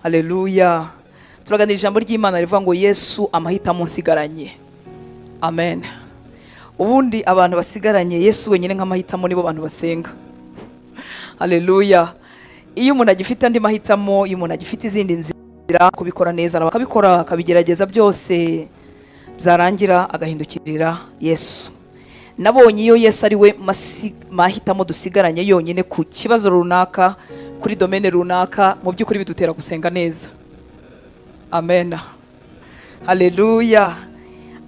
Haleluya. Turaganira ijambo ry'Imana rivuga ngo Yesu amahitamo nsigaranye. Amen. Ubundi abantu basigaranye Yesu wenyine nk'amahitamo nibo bantu basenga. Haleluya. Iyo umuntu agifite andi mahitamo, iyo umuntu agifite izindi nzira kubikora neza, akabikora, akabigerageza byose, byarangira agahindukirira Yesu. Nabonye iyo Yesu ari we mahitamo dusigaranye yonyine ku kibazo runaka, kuri domaine runaka, mu by'ukuri bidutera gusenga neza. Amen. Haleluya.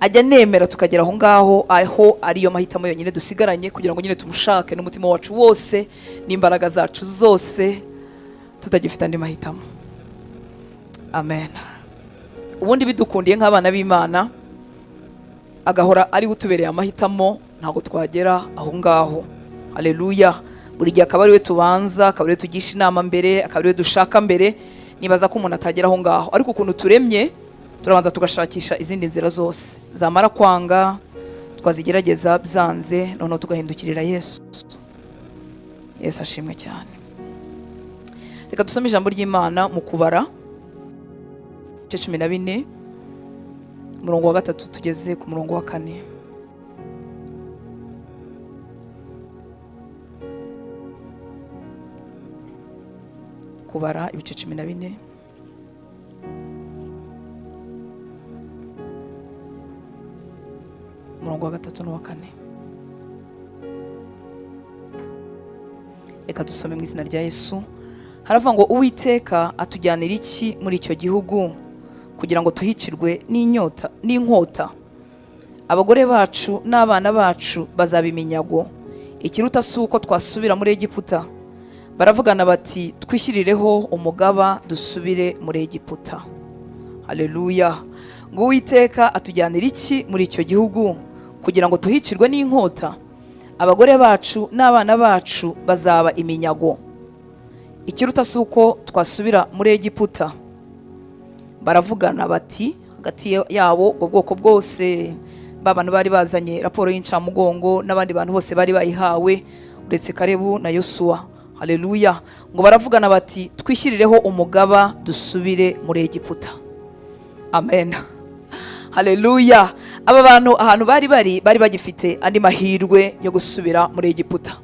Ajya nemera tukagera aho ngaho, aho ariyo mahitamo yonyine dusigaranye, kugira ngo nyine tumushake n'umutima wacu wose n'imbaraga zacu zose, tutagifite andi mahitamo. Amen. Ubundi bidukundiye nk'abana b'Imana, agahora ari we utubereye amahitamo, ntabwo twagera aho ngaho. Haleluya. Buri gihe akaba ari we tubanza, akaba ari we tugisha inama mbere, akaba ari we dushaka mbere. Nibaza ko umuntu atagera aho ngaho, ariko ukuntu turemye turabanza tugashakisha izindi nzira zose, zamara kwanga twazigerageza byanze, noneho tugahindukirira Yesu. Yesu ashimwe cyane. Reka dusome ijambo ry'Imana mu Kubara igice 14, umurongo wa 3 tugeze ku murongo wa 4. Kubara ibice 14. Umurongo wa 3 n'uwa 4. Reka dusome mu izina rya Yesu. Haravuga ngo Uwiteka atujyanira iki muri icyo gihugu kugira ngo tuhicirwe n'inyota n'inkota? Abagore bacu n'abana bacu bazaba iminyago. Ikiruta si uko twasubira muri Egiputa. Baravugana bati twishyirireho umugaba dusubire muri Egiputa. Haleluya. Ngo Uwiteka atujyanira iki muri icyo gihugu kugira ngo tuhicirwe n'inkota? Abagore bacu n'abana bacu bazaba iminyago. Ikiruta si uko twasubira muri Egiputa. Baravugana bati hagati yabo ubwo bwoko bwose, ba bantu bari bazanye raporo y'incamugongo n'abandi bantu bose bari bayihawe uretse Kalebu na Yosuwa. Haleluya. Ngo baravugana bati twishyirireho umugaba dusubire muri Egiputa. Amen. Haleluya. Aba bantu ahantu bari bari, bari bagifite andi mahirwe yo gusubira muri Egiputa.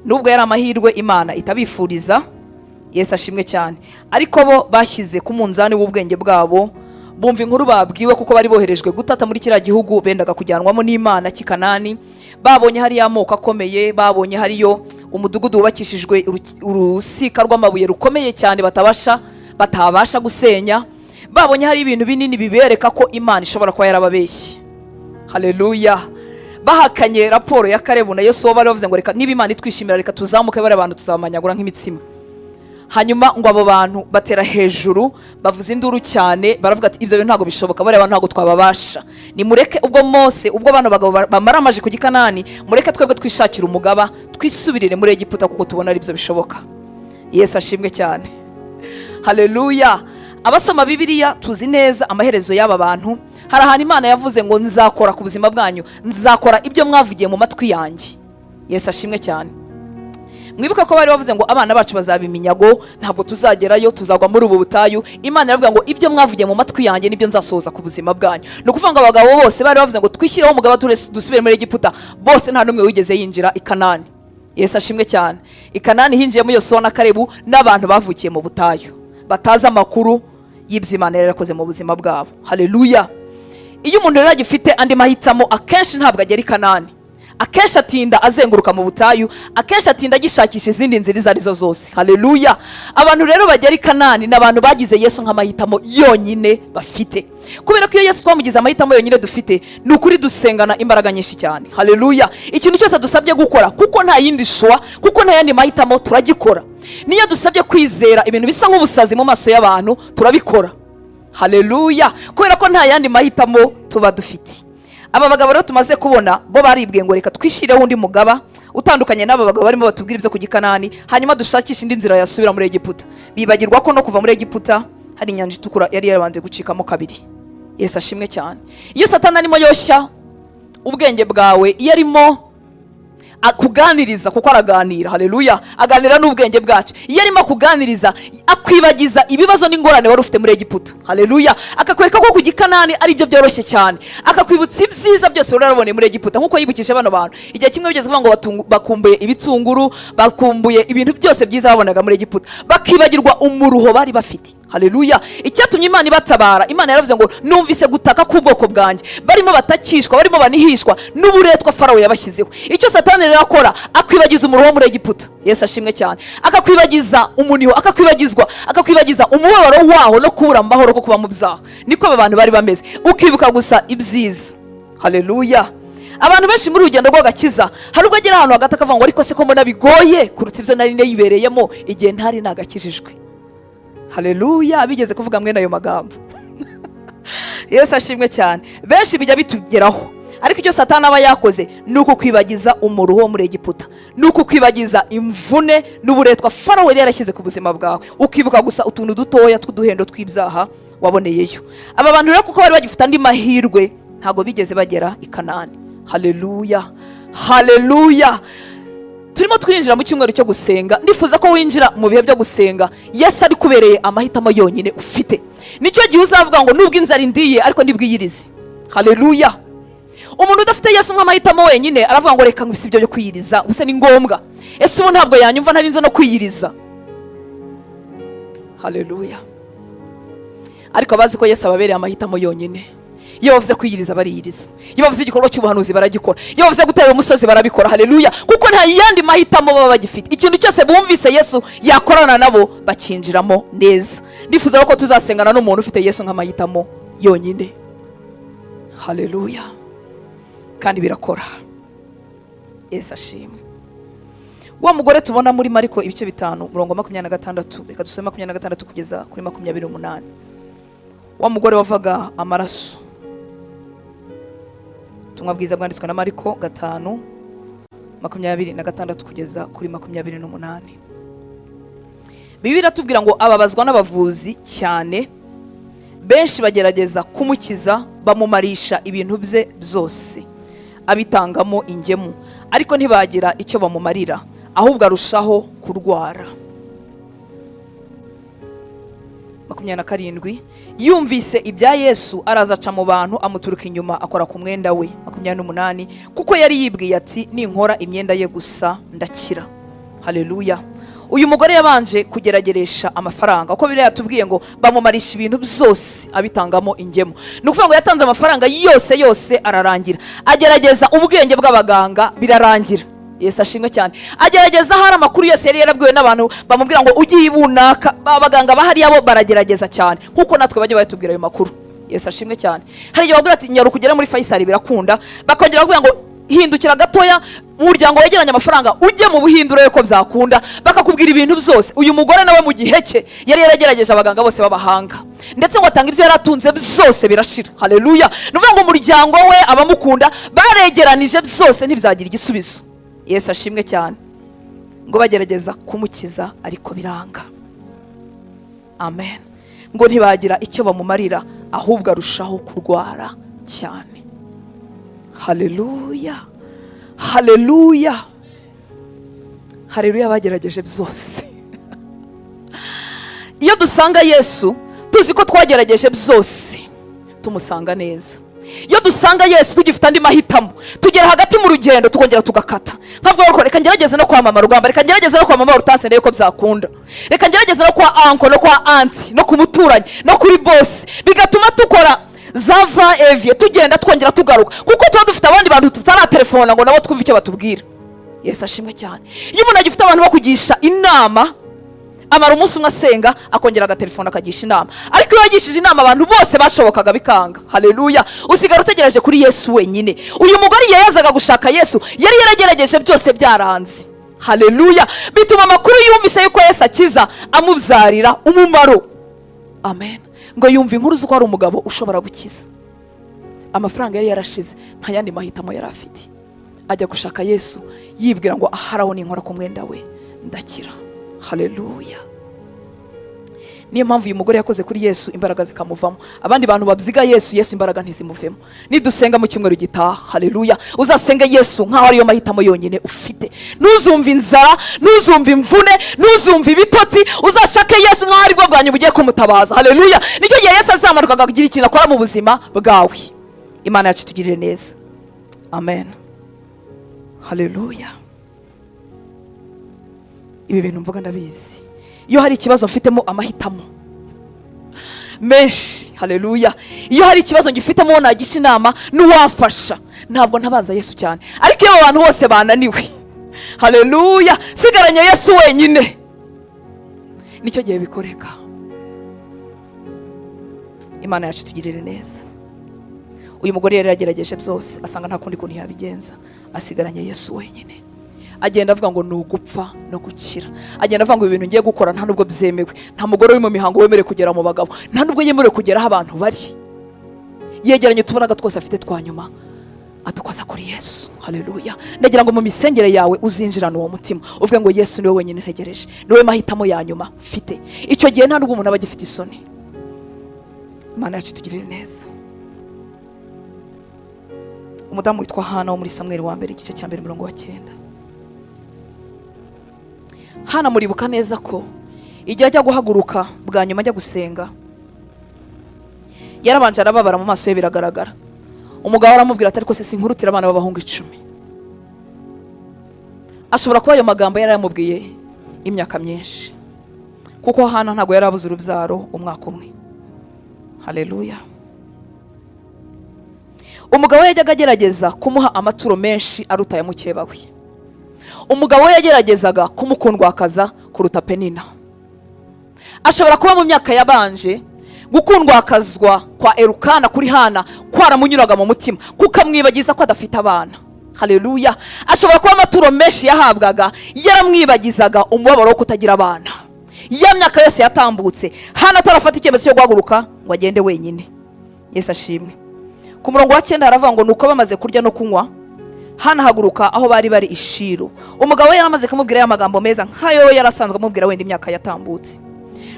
Nubwo yari amahirwe Imana itabifuriza, Yesu ashimwe cyane, ariko bo bashyize ku munzani w'ubwenge bwabo, bumva inkuru babwiwe kuko bari boherejwe gutata muri kiriya gihugu bendaga kujyanwamo n'Imana cy'i Kanani. Babonye hariyo amoko akomeye, babonye hariyo umudugudu wubakishijwe urusika rw'amabuye rukomeye cyane batabasha gusenya. Babonye hari ibintu binini bibereka ko Imana ishobora kuba yarababeshye. Haleluya. Bahakanye raporo ya Kalebu na Yosuwa, bari bavuze ngo reka niba Imana itwishimira reka tuzamuke, bari abantu tuzabamanyagura nk'imitsima. Hanyuma ngo abo bantu batera hejuru, bavuza induru cyane, baravuga ati ibyo bintu ntabwo bishoboka, bariya bantu ntabwo twababasha. Nimureke ubwo Mose, ubwo bano bagabo bamaramaje ku Gikanani, mureke twebwe twishakire umugaba, twisubirire muri Egiputa kuko tubona ari byo bishoboka. Yesu ashimwe cyane. Haleluya. Abasoma Bibiliya tuzi neza amaherezo y'aba bantu. Hari ahantu Imana yavuze ngo nzakora ku buzima bwanyu, nzakora ibyo mwavugiye mu matwi yanjye. Yesu ashimwe cyane. Mwibuka ko bari bavuze ngo abana bacu bazaba iminyago, ntabwo tuzagerayo, tuzagwa muri ubu butayu. Imana iravuga ngo ibyo mwavugiye mu matwi yanjye nibyo nzasohoza ku buzima bwanyu. Ni ukuvuga ngo abagabo bose bari bavuze ngo twishyireho umugaba dusubire muri Egiputa, bose nta n'umwe wigeze yinjira i Kanani. Yesu ashimwe cyane. I Kanani hinjiyemo Yosuwa na Kalebu n'abantu bavukiye mu butayu, batazi amakuru y'ibyo Imana yari yarakoze mu buzima bwabo. Haleluya. Iyo umuntu rero agifite andi mahitamo, akenshi ntabwo agera i Kanani. Akenshi atinda azenguruka mu butayu, akenshi atinda agishakisha izindi nzira izo arizo zose. Haleluya. Abantu rero bagera i Kanani ni abantu bagize Yesu nk'amahitamo yonyine bafite. Kubera ko iyo Yesu twamugize amahitamo yonyine dufite, ni ukuri dusengana imbaraga nyinshi cyane. Haleluya. Ikintu cyose dusabye gukora, kuko nta yindi shwa, kuko nta yandi mahitamo, turagikora. Niyo dusabye kwizera ibintu bisa nk'ubusazi mu maso y'abantu, turabikora. Haleluya. Kubera ko nta yandi mahitamo tuba dufite. Aba bagabo rero tumaze kubona bo baribwiye ngo reka twishyireho undi mugaba utandukanye n'aba bagabo barimo batubwira ibyo ku Gikanani, hanyuma dushakishe indi nzira yasubira muri Egiputa. Bibagirwa ko no kuva muri Egiputa hari inyanja itukura yari yarabanje gucikamo kabiri. Yesu ashimwe cyane. Iyo Satani arimo yoshya ubwenge bwawe, iyo arimo Akuganiriza, kuko araganira, haleluya, aganira n'ubwenge bwacu. Iyo arimo akuganiriza, akwibagiza ibibazo n'ingorane wari ufite muri Egiputa, haleluya, akakwereka ko ku Gikanani ari byo byoroshye cyane, akakwibutsa ibyiza byose wari waraboneye muri Egiputa, nk'uko yibukije bano bantu igihe kimwe bigeze kuvuga ngo bakumbuye ibitunguru, bakumbuye ibintu byose byiza babonaga muri Egiputa, bakibagirwa umuruho bari bafite, haleluya. Icyatumye Imana ibatabara, Imana yaravuze ngo: "Numvise gutaka k'ubwoko bwanjye barimo batakishwa, barimo banihishwa n'uburetwa Farawo yabashyizeho." Icyo Satani rero akora, akwibagiza umuruho wo muri Egiputa, Yesu ashimwe cyane, akakwibagiza umuniho, akakwibagiza umubabaro waho no kubura amahoro ko kuba mu byaha. Niko aba bantu bari bameze, ukibuka gusa ibyiza, haleluya. Abantu benshi muri urugendo rw'agakiza, hari ubwo agera ahantu hagati akavuga ngo: "Ariko se ko mbona bigoye kuruta ibyo nari nibereyemo igihe ntari nagakijijwe?" Haleluya. Bigeze kuvuga mwene ayo magambo, Yesu ashimwe cyane. Benshi bijya bitugeraho, ariko icyo Satani aba yakoze ni ukukwibagiza umuruho wo muri Egiputa, ni ukukwibagiza imvune n'uburetwa Farawo yari yarashyize ku buzima bwawe, ukibuka gusa utuntu dutoya tw'uduhendo tw'ibyaha waboneyeyo. Aba bantu rero, kuko bari bagifite andi mahirwe, ntabwo bigeze bagera i Kanani. Haleluya, haleluya. Turimo twinjira mu cyumweru cyo gusenga. Ndifuza ko winjira mu bihe byo gusenga Yesu ari kubereye amahitamo yonyine ufite. Nicyo gihe uzavuga ngo: "Nubwo inzara indiye, ariko ndibwiyirize." Haleluya. Umuntu udafite Yesu nk'amahitamo wenyine aravuga ngo: "Reka ngo ibyo byo kwiyiriza ubuse ni ngombwa? Ese ubu ntabwo yanyumva ntarinze no kwiyiriza?" Haleluya. Ariko abazi ko Yesu ababereye amahitamo yonyine, iyo bavuze kwiyiriza bariyiriza, iyo bavuze igikorwa cy'ubuhanuzi baragikora, iyo bavuze gutera umusozi barabikora, haleluya, kuko nta yandi mahitamo baba bagifite. Ikintu cyose bumvise Yesu yakorana nabo bakinjiramo neza. Ndifuza ko tuzasengana n'umuntu ufite Yesu nk'amahitamo yonyine, haleluya, kandi birakora. Yesu ashimwe. Wa mugore tubona muri Mariko ibice 5, umurongo wa 26, reka dusome 26 kugeza kuri 28. Wa mugore wavaga amaraso, ubutumwa bwiza bwanditswe na Mariko 5, 26 kugeza kuri 28. Bibiliya iratubwira ngo ababazwa n'abavuzi cyane benshi, bagerageza kumukiza, bamumarisha ibintu bye byose abitangamo ingemu, ariko ntibagira icyo bamumarira, ahubwo arushaho kurwara. 27, yumvise ibya Yesu, araza aca mu bantu, amuturuka inyuma, akora ku mwenda we. 28, kuko yari yibwiye ati: "Ninkora imyenda ye gusa ndakira." Haleluya. Uyu mugore yabanje kugerageresha amafaranga, kuko biriya yatubwiye ngo bamumarisha ibintu byose abitangamo ingemu. Ni ukuvuga ngo yatanze amafaranga yose yose ararangira, agerageza ubwenge bw'abaganga birarangira, Yesu ashimwe cyane, agerageza ahari amakuru yose yari yarabwiwe n'abantu bamubwira ngo ugiye ibunaka, abaganga bahariya bo baragerageza cyane, nk'uko natwe bajya batubwira ayo makuru, Yesu ashimwe cyane. Hari igihe babwira ati: "Nyaruka ugere muri Faisal birakunda," bakongera bakubwira ngo: "Hindukira gatoya mu muryango wegeranya amafaranga ujye mu Buhinde urebe ko byakunda," bakakubwira ibintu byose. Uyu mugore nawe mu gihe cye yari yaragerageje abaganga bose b'abahanga, ndetse ngo atanga ibyo yari atunze byose birashira. Haleluya. Ni ukuvuga ngo umuryango we, abamukunda baregeranije byose, ntibyagira igisubizo, Yesu ashimwe cyane. Ngo bagerageza kumukiza ariko biranga, amen. Ngo ntibagira icyo bamumarira, ahubwo arushaho kurwara cyane. Haleluya, haleluya, haleluya. Bagerageje byose. Iyo dusanga Yesu tuzi ko twagerageje byose, tumusanga neza. Iyo dusanga Yesu tugifite andi mahitamo, tugera hagati mu rugendo tukongera tugakata, nkavuga ngo: "Reka ngerageze no kwa mama Rugamba, reka ngerageze no kwa mama Hortense ndebe ko byakunda, reka ngerageze no kwa uncle, no kwa aunty, no ku muturanyi, no kuri boss." Bigatuma dukora za va eviye, tugenda twongera tugaruka, kuko tuba dufite abandi bantu tutaratelefona ngo nabo twumve icyo batubwira, Yesu ashimwe cyane. Iyo umuntu agifite abantu bo kugisha inama, amara umunsi umwe asenga, akongera agatelefona akagisha inama. Ariko iyo yagishije inama abantu bose bashobokaga bikanga, haleluya, usigara utegereje kuri Yesu wenyine. Uyu mugore igihe yazaga gushaka Yesu, yari yaragerageje byose byaranze, haleluya. Bituma amakuru yumvise yuko Yesu akiza amubyarira umumaro, amen. Ngo yumva inkuru z'uko hari umugabo ushobora gukiza. Amafaranga yari yarashize, nta yandi mahitamo yari afite, ajya gushaka Yesu yibwira ngo: "Ahari aho ninkora ku mwenda we ndakira." Haleluya. Niyo mpamvu uyu mugore yakoze kuri Yesu, imbaraga zikamuvamo. Abandi bantu babyiga Yesu, Yesu imbaraga ntizimuvemo. Nidusenga mu cyumweru gitaha, haleluya, uzasenge Yesu nk'aho ariyo mahitamo yonyine ufite. Ntuzumve inzara, ntuzumve imvune, ntuzumve ibitotsi, uzashake Yesu nk'aho aribwo bwa nyuma ugiye kumutabaza. Haleluya! Nicyo gihe Yesu azamanuka akagira ikintu akora mu buzima bwawe. Imana yacu itugirire neza. Amen. Haleluya! Ibi bintu mvuga ndabizi. Iyo hari ikibazo mfitemo amahitamo menshi, haleluya, iyo hari ikibazo ngifitemo uwo nagisha inama n'uwamfasha, ntabwo ntabaza Yesu cyane. Ariko iyo abo bantu bose bananiwe, haleluya, sigaranye Yesu wenyine, nicyo gihe bikoreka. Imana yacu itugirire neza. Uyu mugore yari yagerageje byose, asanga nta kundi kuntu yabigenza, asigaranye Yesu wenyine. Agenda avuga ngo ni ugupfa no gukira. Agenda avuga ngo ibi bintu ngiye gukora nta nubwo byemewe. Nta mugore uri mu mihango wemerewe kugera mu bagabo, nta nubwo yemerewe kugera aho abantu bari. Yegeranye utubaraga twose afite twa nyuma, adukoza kuri Yesu. Haleluya! Ndagira ngo mu misengere yawe uzinjirane uwo mutima, uvuge ngo Yesu niwe wenyine ntegereje, niwe mahitamo ya nyuma mfite. Icyo gihe nta nubwo umuntu aba agifite isoni. Imana yacu itugirire neza. Umudamu witwa Hana wo muri Samweri wa mbere, igice cya 1, umurongo wa 9. Hana, muribuka neza ko igihe ajya guhaguruka bwa nyuma ajya gusenga, yarabanje arababara mu maso ye, biragaragara. Umugabo aramubwira ati: "Ariko se sinkurutira abana b'abahungu 10?" Ashobora kuba ayo magambo yari yamubwiye imyaka myinshi, kuko Hana ntabwo yari abuze urubyaro umwaka umwe. Haleluya! Umugabo we yajyaga agerageza kumuha amaturo menshi aruta aya mukeba we. Umugabo we yageragezaga kumukundwakaza kuruta Penina. Ashobora kuba mu myaka yabanje gukundwakazwa kwa Erukana kuri Hana kwaramunyuraga mu mutima, kukamwibagiza ko adafite abana. Haleluya! Ashobora kuba amaturo menshi yahabwaga yaramwibagizaga umubabaro wo kutagira abana. Ya myaka yose yatambutse Hana atarafata icyemezo cyo guhaguruka ngo agende wenyine. Yesu ashimwe. Ku murongo wa 9 haravuga ngo: "Nuko bamaze kurya no kunywa, Hana ahaguruka aho bari bari i Shilo." Umugabo we yaramaze kumubwira ya magambo meza nk'ayo yari asanzwe amubwira wenda imyaka yatambutse.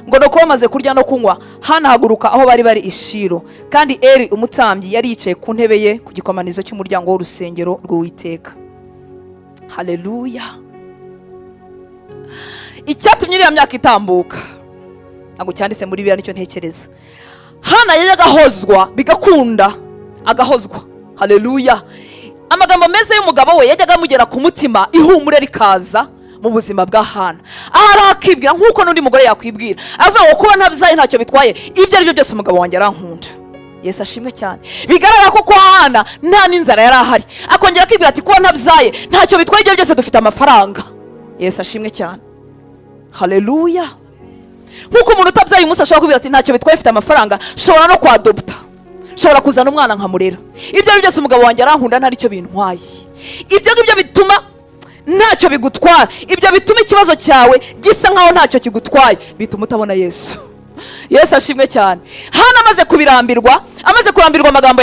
Ngo nuko bamaze kurya no kunywa, Hana ahaguruka aho bari bari i Shilo, kandi Eri umutambyi yari yicaye ku ntebe ye ku gikomanizo cy'umuryango w'urusengero rw'Uwiteka. Haleluya! Icyatumye iriya myaka itambuka ntabwo cyanditse muri Bibiliya, nicyo ntekereza. Hana yajyaga ahozwa, bigakunda agahozwa. Haleluya! Amagambo meza y'umugabo we yajyaga amugera ku mutima, ihumure rikaza mu buzima bwa Hana. Ahari akibwira nk'uko n'undi mugore yakwibwira, avuga ngo kuba ntabyaye ntacyo bitwaye, ibyo ari byo byose umugabo wanjye arankunda. Yesu ashimwe cyane. Bigaragara ko kwa Hana nta n'inzara yari ahari. Akongera akibwira ati kuba ntabyaye ntacyo bitwaye, ibyo byose dufite amafaranga. Yesu ashimwe cyane. Haleluya! Nk'uko umuntu utabyaye umunsi ashobora kubwira ati ntacyo bitwaye, ufite amafaranga, nshobora no kwadopta, nshobora kuzana umwana nkamurera, ibyo ari byose umugabo wanjye arankunda, nta icyo bintwaye. Ibyo ngibyo bituma ntacyo bigutwara, ibyo bituma ikibazo cyawe gisa nkaho ntacyo kigutwaye, bituma utabona Yesu. Yesu ashimwe cyane. Hano amaze kubirambirwa, amaze kurambirwa amagambo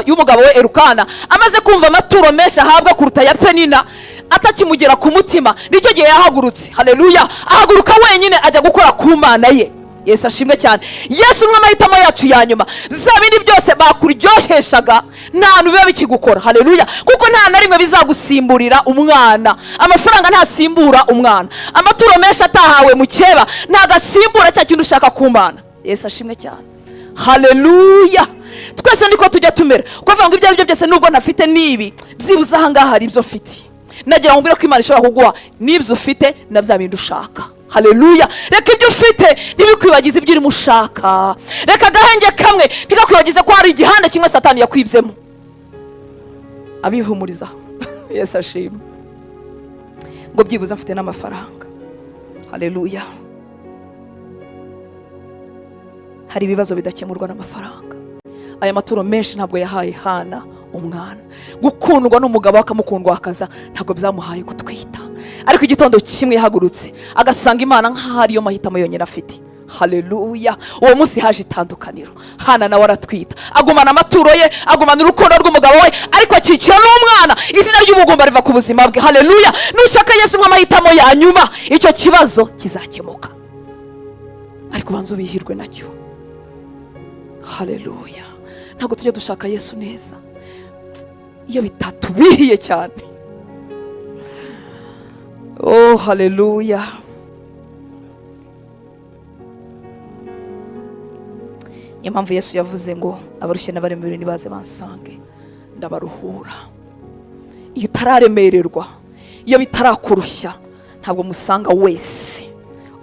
y'umugabo we Erukana, amaze kumva amaturo menshi ahabwa kuruta ya Penina atakimugera ku mutima, nicyo gihe yahagurutse. Haleluya! Ahaguruka wenyine, ajya gukora ku Mana ye. Yesu ashimwe cyane. Yesu nk'amahitamo yacu ya nyuma, za bindi byose bakuryoheshaga nta hantu biba bikigukora. Haleluya! Kuko nta na rimwe bizagusimburira umwana. Amafaranga ntasimbura umwana. Amaturo menshi atahawe mukeba ntabwo asimbura cya kintu ushaka ku Mana. Yesu ashimwe cyane. Haleluya! Twese niko tujya tumera, kuvuga ngo ibyo ari byo byose nubwo ntafite n'ibi, byibuze ahangaha hari ibyo mfite. Nagira ngo mbwire ko Imana ishobora kuguha n'ibyo ufite na bya bindi ushaka. Haleluya! Reka ibyo ufite ntibikwibagize ibyo urimo ushaka. Reka agahenge kamwe ntikakwibagize ko hari igihande kimwe Satani yakwibyemo. Abihumuriza, Yesu ashima, ngo byibuze mfite n'amafaranga. Haleluya! Hari ibibazo bidakemurwa n'amafaranga. Aya maturo menshi ntabwo yahaye Hana umwana. Gukundwa n'umugabo akamukundwa akaza ntabwo byamuhaye gutwita. Ariko igitondo kimwe yahagurutse agasanga Imana nk'aho ariyo mahitamo yonyine afite. Haleluya! Uwo munsi haje itandukaniro. Hana nawe aratwita, agumana amaturo ye, agumana urukundo rw'umugabo we, ariko akikira n'umwana. Izina ry'ubugumba riva ku buzima bwe. Haleluya! Nushaka Yesu nk'amahitamo ya nyuma, icyo kibazo kizakemuka. Ariko banza ubihirwe nacyo. Haleluya. Ntabwo tujya dushaka Yesu neza iyo bitatubihiye cyane. Oh, haleluya. Niyo mpamvu Yesu yavuze ngo abarushye n'abaremerewe nibaze bansange ndabaruhura. Iyo utararemererwa, iyo bitarakurushya, ntabwo musanga wese,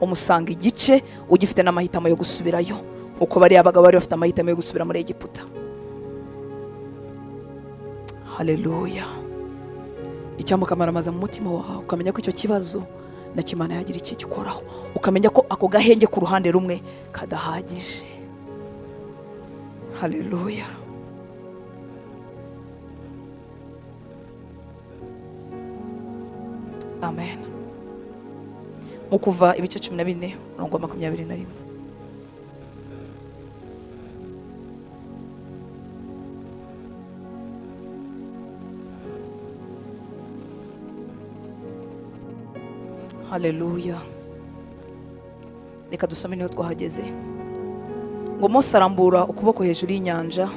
umusanga igice ugifite n'amahitamo yo gusubirayo, nkuko bariya bagabo bari bafite amahitamo yo gusubira muri Egiputa. Haleluya. Icyamukamaramaza mu mutima wawe, ukamenya ko icyo kibazo nacyo Imana yagira icyo gikoraho, ukamenya ko ako gahenge ku ruhande rumwe kadahagije. Haleluya. Amen. Mu Kuva ibice 14 umurongo wa 21. Haleluya. Reka dusome niho twahageze. Ngo Mose arambura ukuboko hejuru y'inyanja,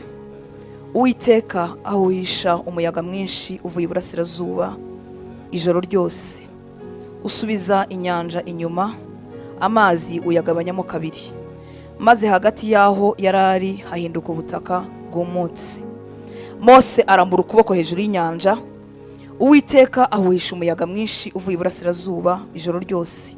Uwiteka ahuhisha umuyaga mwinshi uvuye iburasirazuba ijoro ryose, usubiza inyanja inyuma, amazi uyagabanyamo kabiri, maze hagati y'aho yarari hahinduka ubutaka bw'umutsi. Mose arambura ukuboko hejuru y'inyanja, Uwiteka ahuhisha umuyaga mwinshi uvuye iburasirazuba ijoro ryose,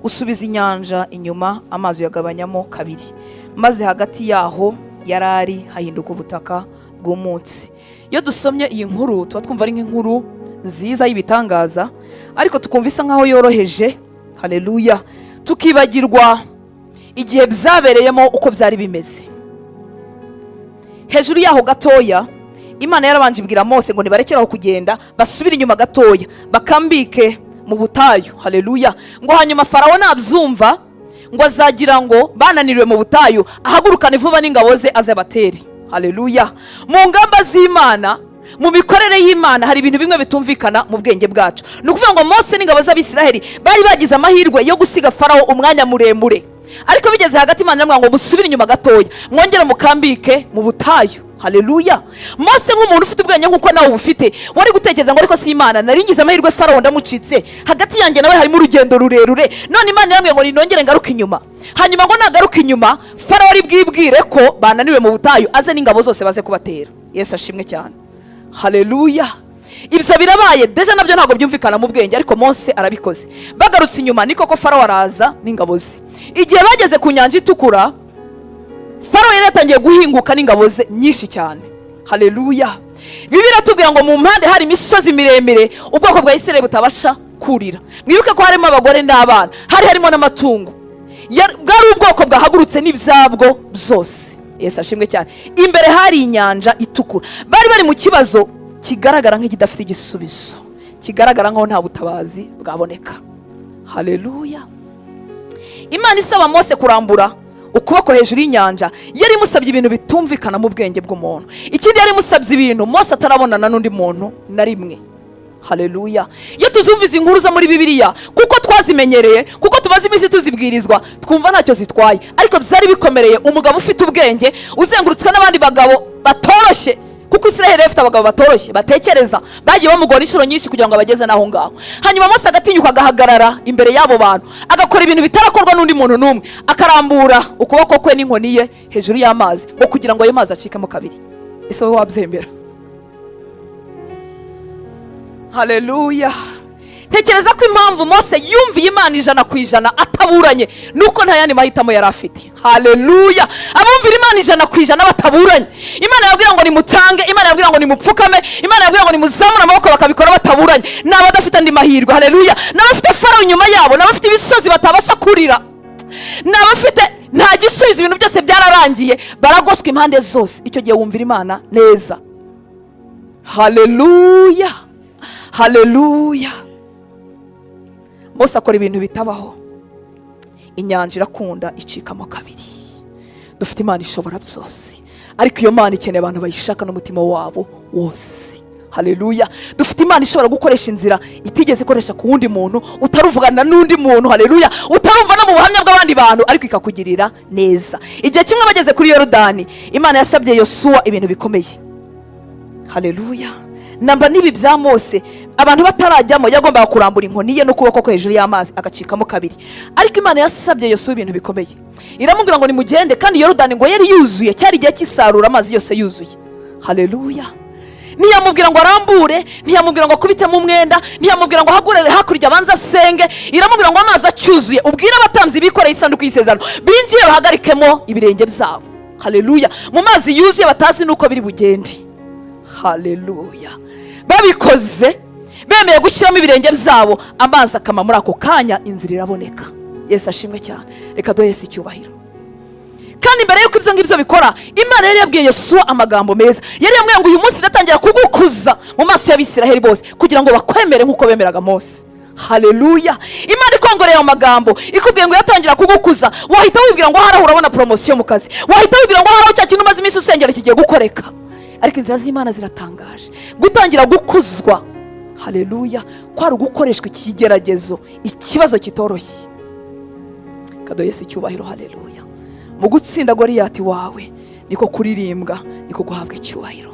usubiza inyanja inyuma, amazi uyagabanyamo kabiri, maze hagati yaho yarari hahinduka ubutaka bw'umutsi. Iyo dusomye iyi nkuru tuba twumva ari nk'inkuru nziza y'ibitangaza, ariko tukumva isa nkaho yoroheje. Haleluya. Tukibagirwa igihe byabereyemo uko byari bimeze. Hejuru yaho gatoya Imana yarabanje ibwira Mose ngo nibarekeraho kugenda, basubire inyuma gatoya bakambike mu butayu. Haleluya. Ngo hanyuma Farawo nabyumva ngo azagira ngo bananiriwe mu butayu, ahagurukane vuba n'ingabo ze aze abatere. Haleluya. Mu ngamba z'Imana, mu mikorere y'Imana, hari ibintu bimwe bitumvikana mu bwenge bwacu. Ni ukuvuga ngo Mose n'ingabo z'Abisiraheli bari bagize amahirwe yo gusiga Farawo umwanya muremure, ariko bigeze hagati Imana iramubwira ngo musubire inyuma gatoya, mwongere mukambike mu butayu. Haleluya. Mose nk'umuntu ufite ubwenge nk'uko nawe ubufite, wari gutekereza ngo ariko si Imana, nari ngize amahirwe Farawo ndamucitse, hagati yanjye nawe harimo urugendo rurerure, none Imana irambwira ngo ninongere ngaruke inyuma. Hanyuma ngo nagaruke inyuma, Farawo ari bwibwire ko bananiwe mu butayu, aze n'ingabo zose baze kubatera. Yesu ashimwe cyane. Haleluya. Ibyo birabaye deja nabyo ntabwo byumvikana mu bwenge, ariko Mose arabikoze. Bagarutse inyuma niko ko Farawo araza n'ingabo ze. Igihe bageze ku nyanja itukura, Farawo yari yatangiye guhinguka n'ingabo ze nyinshi cyane. Haleluya. Bibiliya iratubwira ngo mu mpande hari imisozi miremire ubwoko bwa Isirayeli butabasha kurira. Mwibuke ko harimo abagore n'abana, hari harimo n'amatungo. Bwari ubwoko bwahagurutse n'ibyabwo byose. Yesu ashimwe cyane. Imbere hari inyanja itukura. Bari bari mu kibazo kigaragara nk'ikidafite igisubizo, kigaragara nkaho nta butabazi bwaboneka. Haleluya. Imana isaba Mose kurambura ukuboko hejuru y'inyanja, yari imusabye ibintu bitumvikana mu bwenge bw'umuntu. Ikindi yari imusabye ibintu Mose atarabonana n'undi muntu na rimwe. Haleluya. Iyo tuzumva inkuru zo muri Bibiliya, kuko twazimenyereye, kuko tumaze iminsi tuzibwirizwa, twumva ntacyo zitwaye. Ariko byari bikomereye umugabo ufite ubwenge, uzengurutswe n'abandi bagabo batoroshye, kuko Isiraheli ifite abagabo batoroshye batekereza, bagiye bamugora inshuro nyinshi kugira ngo abageze naho ngaho. Hanyuma Mose agatinyuka agahagarara imbere y'abo bantu, agakora ibintu bitarakorwa n'undi muntu n'umwe, akarambura ukuboko kwe n'inkoni ye hejuru y'amazi, ngo kugira ngo ayo mazi acikemo kabiri. Ese wowe wabyemera? Haleluya. Ntekereza ko impamvu Mose yumviye Imana 100% ataburanye, nuko nta yandi mahitamo yari afite. Haleluya. Abumvira Imana 100% bataburanye, Imana yabwira ngo nimutange, Imana yabwira ngo nimupfukame, Imana yabwira ngo nimuzamure amaboko, bakabikora bataburanye. Ni abadafite andi mahirwe. Haleluya. N'abafite Farawo inyuma yabo, n'abafite ibisozi batabasha kurira, n'abafite nta gisubizo, ibintu byose byararangiye, baragoswe impande zose. Icyo gihe wumvira Imana neza. Haleluya. Haleluya. Mose akora ibintu bitabaho, inyanja irakunda icikamo kabiri. Dufite Imana ishobora byose, ariko iyo Mana ikeneye abantu bayishaka n'umutima wabo wose. Haleluya. Dufite Imana ishobora gukoresha inzira itigeze ikoresha ku wundi muntu, utaruvugana n'undi muntu. Haleluya. Utarumva Utarumva no mu buhamya bw'abandi bantu, ariko ikakugirira neza. Igihe kimwe bageze kuri Yorodani, Imana yasabye Yosuwa ibintu bikomeye. Haleluya! Namba n'ibi bya Mose, abantu batarajyamo, yagombaga kurambura inkoni ye n'ukuboko kwe hejuru y'amazi, agacikamo kabiri. Ariko Imana yasabye Yosuwa ibintu bikomeye, iramubwira ngo nimugende. Kandi Yorodani ngo yari yuzuye, cyari igihe cy'isarura, amazi yose yuzuye. Haleluya! Ntiyamubwira ngo arambure, ntiyamubwira ngo akubitemo umwenda, ntiyamubwira ngo ahagurere hakurya abanze asenge. Iramubwira ngo amazi acyuzuye, ubwire abatambyi bikoreye isanduku y'isezerano binjire bahagarikemo ibirenge byabo. Haleluya! Mu mazi yuzuye, batazi n'uko biri bugende. Haleluya! Babikoze, bemeye gushyiramo ibirenge byabo, amazi akama muri ako kanya, inzira iraboneka. Yesu ashimwe cyane. Reka duhe Yesu icyubahiro. Kandi mbere y'uko ibyo ngibyo bikora, Imana yari yabwiye Yosuwa amagambo meza. Yari yamubwiye ngo uyu munsi ndatangira kugukuza mu maso y'Abisiraheli bose, kugira ngo bakwemere nk'uko bemeraga Mose. Haleluya! Imana ikongoreye ayo magambo, ikubwiye ngo yatangira kugukuza, wahita wibwira ngo haraho urabona promotion mu kazi, wahita wibwira ngo haraho cya kintu umaze iminsi usengera kigiye gukoreka. Ariko inzira z'Imana ziratangaje. Gutangira gukuzwa, haleluya, kwari ugukoreshwa ikigeragezo, ikibazo kitoroshye. Kaduhe Yesu icyubahiro. Haleluya! Mu gutsinda Goriyati wawe niko kuririmbwa, niko guhabwa icyubahiro.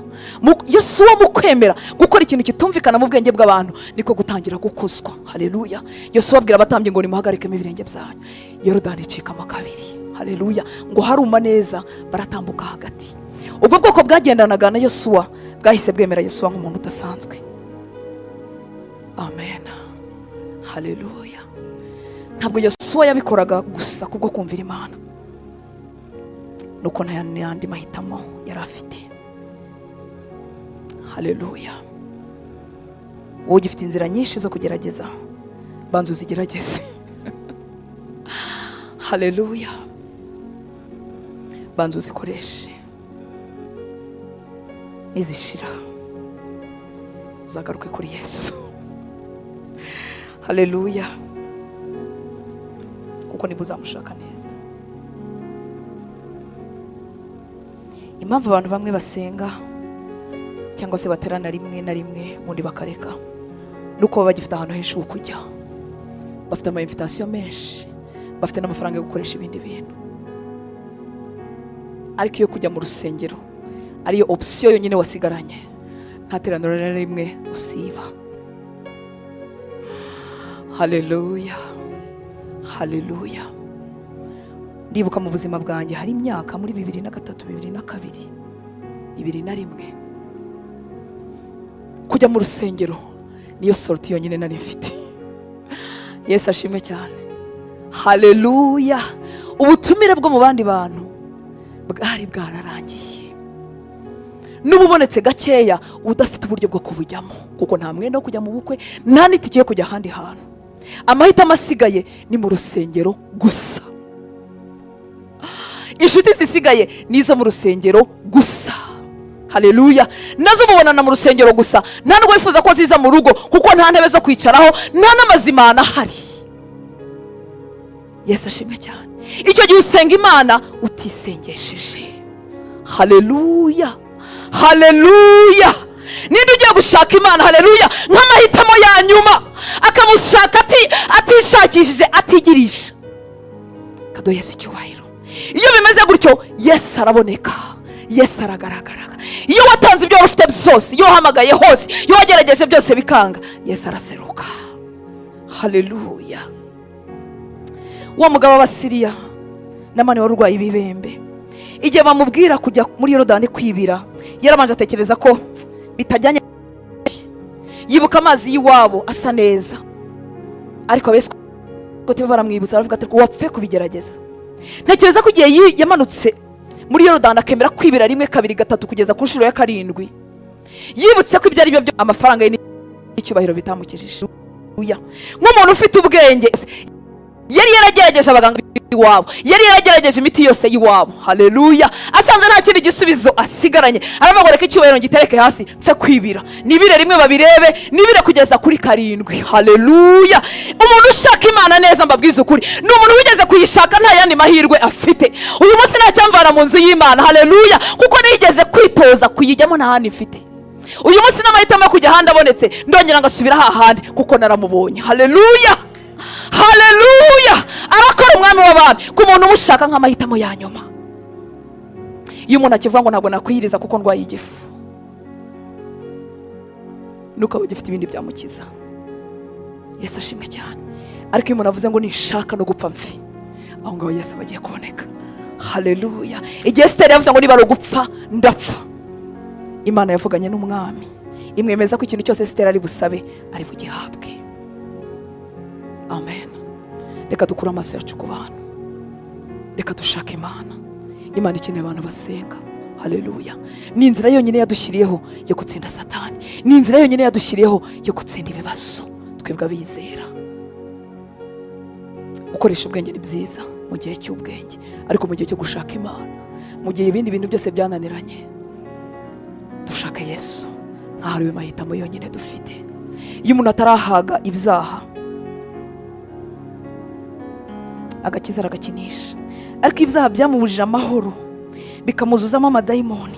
Yosuwa mu kwemera gukora ikintu kitumvikana mu bwenge bw'abantu, niko gutangira gukuzwa. Haleluya! Yosuwa abwira abatambyi ngo nimuhagarikemo ibirenge byanyu, Yorodani icikamo kabiri. Haleluya! Ngo haruma neza, baratambuka hagati. Ubwo bwoko bwagendanaga na Yosuwa bwahise bwemera Yosuwa nk'umuntu udasanzwe. Amen, haleluya! Ntabwo Yosuwa yabikoraga gusa kubwo kumvira Imana, nuko nta yandi mahitamo yari afite. Haleluya! Wowe ugifite inzira nyinshi zo kugerageza, banza uzigerageze. Haleluya! Banza uzikoreshe, nizishira uzagaruke kuri Yesu. Haleluya! Kuko nibwo uzamushaka neza. Impamvu abantu bamwe basenga cyangwa se baterana rimwe na rimwe, ubundi bakareka, nuko baba bagifite ahantu henshi ho kujya, bafite ama invitation menshi, bafite n'amafaranga yo gukoresha ibindi bintu. Ariko iyo kujya mu rusengero ariyo option yonyine wasigaranye, nta teraniro na rimwe usiba. Haleluya, haleluya! Ndibuka mu buzima bwanjye hari imyaka muri 2003, 2002, 2001, kujya mu rusengero niyo sortie yonyine nari mfite. Yesu ashimwe cyane. Haleluya! Ubutumire bwo mu bandi bantu bwari bwararangiye, n'ububonetse gakeya udafite uburyo bwo kubujyamo, kuko nta mwenda wo kujya mu bukwe, nta n'itike yo kujya ahandi hantu. Amahitamo asigaye ni mu rusengero gusa. Inshuti zisigaye ni izo mu rusengero gusa. Haleluya! Nazo mubonana mu rusengero gusa. Nta nubwo wifuza ko ziza mu rugo, kuko nta ntebe zo kwicaraho, nta n'amazimana ahari. Yesu ashimwe cyane. Icyo gihe usenga Imana utisengesheje. Haleluya, haleluya! Ninde ugiye gushaka Imana, haleluya, nk'amahitamo ya nyuma, akamushaka atishakishije, atigirisha? Kaduhe Yesu icyubahiro. Iyo bimeze gutyo, Yesu araboneka, Yesu aragaragara. Iyo watanze ibyo wari ufite byose, iyo wahamagaye hose, iyo wagerageje byose bikanga, Yesu araseruka. Haleluya! Wa mugabo w'Abasiriya n'amani wari urwaye ibibembe, igihe bamubwira kujya muri Yorodani kwibira, yarabanje atekereza ko bitajyanye, yibuka amazi y'iwabo asa neza. Ariko abesikoti baramwibutsa, baravuga ati wapfe kubigerageza. Ntekereza ko igihe yamanutse muri Yorodani, akemera kwibira rimwe, kabiri, gatatu, kugeza ku nshuro ya karindwi, yibutse ko ibyo ari byo byo amafaranga ye n'icyubahiro bitamukijije. Nk'umuntu ufite ubwenge, yari yaragerageje abaganga iwabo, yari yaragerageje imiti yose y'iwabo. Haleluya! Asanze nta kindi gisubizo asigaranye, aravuga ngo reka icyubahiro ngitereke hasi, mfe kwibira, nibire rimwe babirebe, nibire kugeza kuri karindwi. Haleluya! Umuntu ushaka Imana neza, mbabwiza ukuri, ni umuntu wigeze kuyishaka nta yandi mahirwe afite. Uyu munsi nta cyamvana mu nzu y'Imana. Haleluya! Kuko nigeze kwitoza kuyijyamo nta handi mfite. Uyu munsi n'amahitamo yo kujya ahandi abonetse, ndongera ngasubira hahandi, kuko naramubonye. Haleluya, haleluya! Arakomanga. Umwami w'abami ku muntu umushaka nk'amahitamo ya nyuma. Iyo umuntu akivuga ngo ntabwo nakwiyiriza kuko ndwaye igifu, nuko aba agifite ibindi byamukiza. Yesu ashimwe cyane. Ariko iyo umuntu avuze ngo nishaka no gupfa mfi, aho ngaho Yesu aba agiye kuboneka. Haleluya. Igihe Esiteri yavuze ngo niba ari ugupfa ndapfa, Imana yavuganye n'umwami imwemeza ko ikintu cyose Esiteri ari busabe ari bugihabwe. Amen. Reka dukure amaso yacu ku bantu, reka dushake Imana. Imana ikeneye abantu basenga. Haleluya. Ni inzira yonyine yadushyiriyeho yo gutsinda Satani, ni inzira yonyine yadushyiriyeho yo gutsinda ibibazo. Twebwe abizera, gukoresha ubwenge ni byiza mu gihe cy'ubwenge, ariko mu gihe cyo gushaka Imana, mu gihe ibindi bintu byose byananiranye, dushake Yesu nk'aho ari we mahitamo yonyine dufite. Iyo umuntu atarahaga ibyaha, agakiza aragakinisha. Ariko ibyaha byamubujije amahoro, bikamuzuzamo amadayimoni,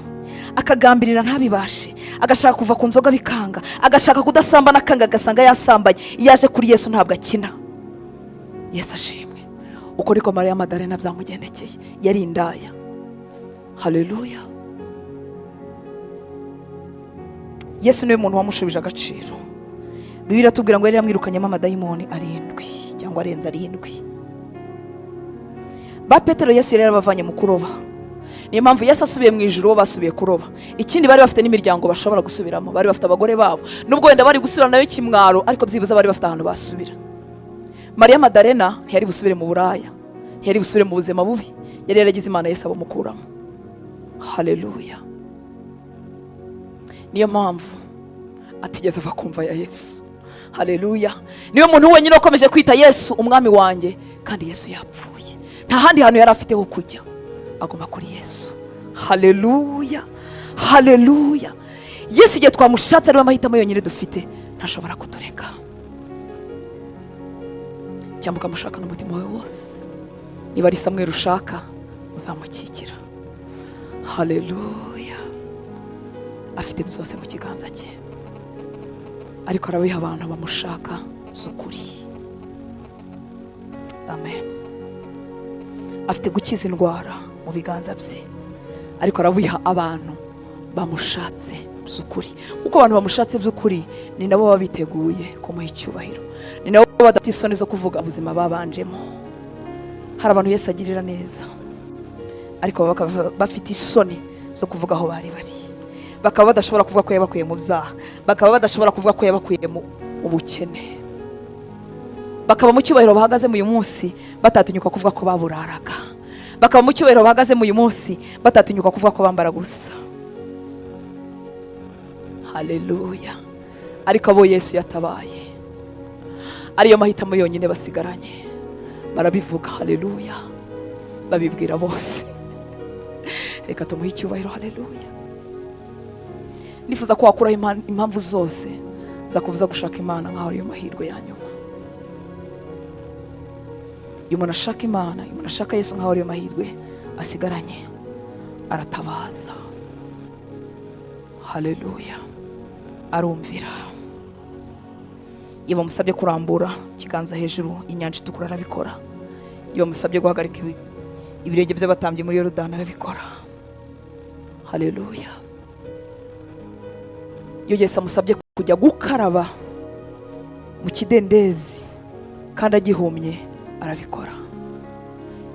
akagambirira ntabibashe, agashaka kuva ku nzoga bikanga, agashaka kudasambana akanga, agasanga yasambanye. Iyo aje kuri Yesu ntabwo akina. Yesu ashimwe. Uko niko Mariya Madarena byamugendekeye, yari indaya. Haleluya. Yesu niwe muntu wamushubije agaciro. Bibiliya iratubwira ngo yari yamwirukanyemo amadayimoni 7 cyangwa arenze 7. Ba Petero Yesu yari yarabavanye mu kuroba. Niyo mpamvu Yesu asubiye mu ijuru bo basubiye kuroba. Ikindi bari bafite n'imiryango bashobora gusubiramo, bari bafite abagore babo, nubwo wenda bari gusubira nayo kimwaro, ariko byibuze bari bafite ahantu basubira. Mariya Madarena ntiyari busubire mu buraya, ntiyari busubire mu buzima bubi, yari yaragize Imana Yesu abamukuramo. Haleluya. Niyo mpamvu atigeze ava kumva ya Yesu. Haleluya. Niyo muntu wenyine wakomeje kwita Yesu umwami wanjye, kandi Yesu yapfuye. Nta handi hantu yari afite ho kujya, aguma kuri Yesu. Haleluya. Haleluya. Yesu igihe twamushatse ariwe amahitamo yonyine dufite, ntashobora kutureka. Cyangwa ukamushaka n'umutima wawe wose. Niba ari Samweli ushaka, uzamukikira. Haleluya. Afite byose mu kiganza cye, ariko arabiha abantu bamushaka z'ukuri. Amen. Afite gukiza indwara mu biganza bye, ariko arabiha abantu bamushatse by'ukuri. Kuko abantu bamushatse by'ukuri ni nabo baba biteguye kumuha icyubahiro, ni nabo badafite isoni zo kuvuga ubuzima babanjemo. Hari abantu Yesu agirira neza, ariko bakaba bafite isoni zo kuvuga aho bari bari, bakaba badashobora kuvuga ko yabakuye mu byaha, bakaba badashobora kuvuga ko yabakuye mu bukene, bakaba mu cyubahiro bahagazemo uyu munsi batatinyuka kuvuga ko baburaraga, bakaba mu cyubahiro bahagazemo uyu munsi batatinyuka kuvuga ko bambara gusa. Haleluya. Ariko abo Yesu yatabaye ariyo mahitamo yonyine basigaranye, barabivuga. Haleluya. Babibwira bose. Reka tumuhe icyubahiro. Haleluya. Nifuza ko wakuraho impamvu zose zakubuza gushaka Imana nk'aho ariyo mahirwe ya nyuma. Iyo umuntu ashaka Imana, iyo umuntu ashaka Yesu nk'aho ariyo mahirwe asigaranye, aratabaza. Haleluya. Arumvira. Iyo bamusabye kurambura ikiganza hejuru inyanja itukura, arabikora. Iyo bamusabye guhagarika ibirenge by'abatambyi muri Yorodani, arabikora. Haleluya. Iyo Yesu amusabye kujya gukaraba mu kidendezi kandi agihumye, arabikora.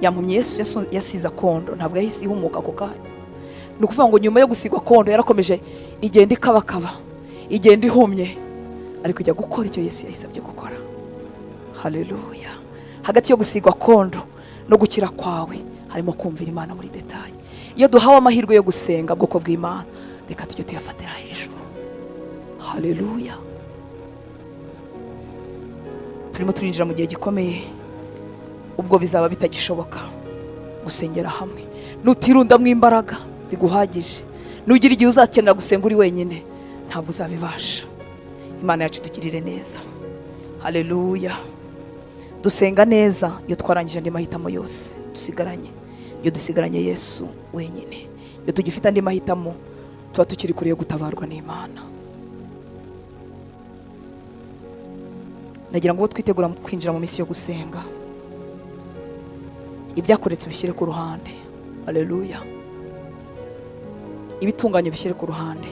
Yampumye Yesu yasize akondo, ntabwo yahise ihumuka ako kanya. Ni ukuvuga ngo nyuma yo gusigwa akondo yarakomeje igenda ikabakaba, igenda ihumye, ariko ijya gukora icyo Yesu yayisabye gukora. Haleluya. Hagati yo gusigwa akondo no gukira kwawe harimo kumvira Imana muri detail. Iyo duhawe amahirwe yo gusenga bwoko bw'Imana, reka tujye tuyafatira hejuru. Haleluya. Turimo turinjira mu gihe gikomeye, ubwo bizaba bitagishoboka gusengera hamwe. Nutirundamo imbaraga ziguhagije, nugira igihe uzakenera gusenga uri wenyine, ntabwo uzabibasha. Imana yacu itugirire neza. Haleluya. Dusenga neza iyo twarangije andi mahitamo yose dusigaranye, iyo dusigaranye Yesu wenyine. Iyo tugifite andi mahitamo, tuba tukiri kure yo gutabarwa n'Imana. Nagira ngo twitegura kwinjira mu minsi yo gusenga, Ibyakuretse ubishyire ku ruhande. Haleluya. Ibitunganye ubishyire ku ruhande,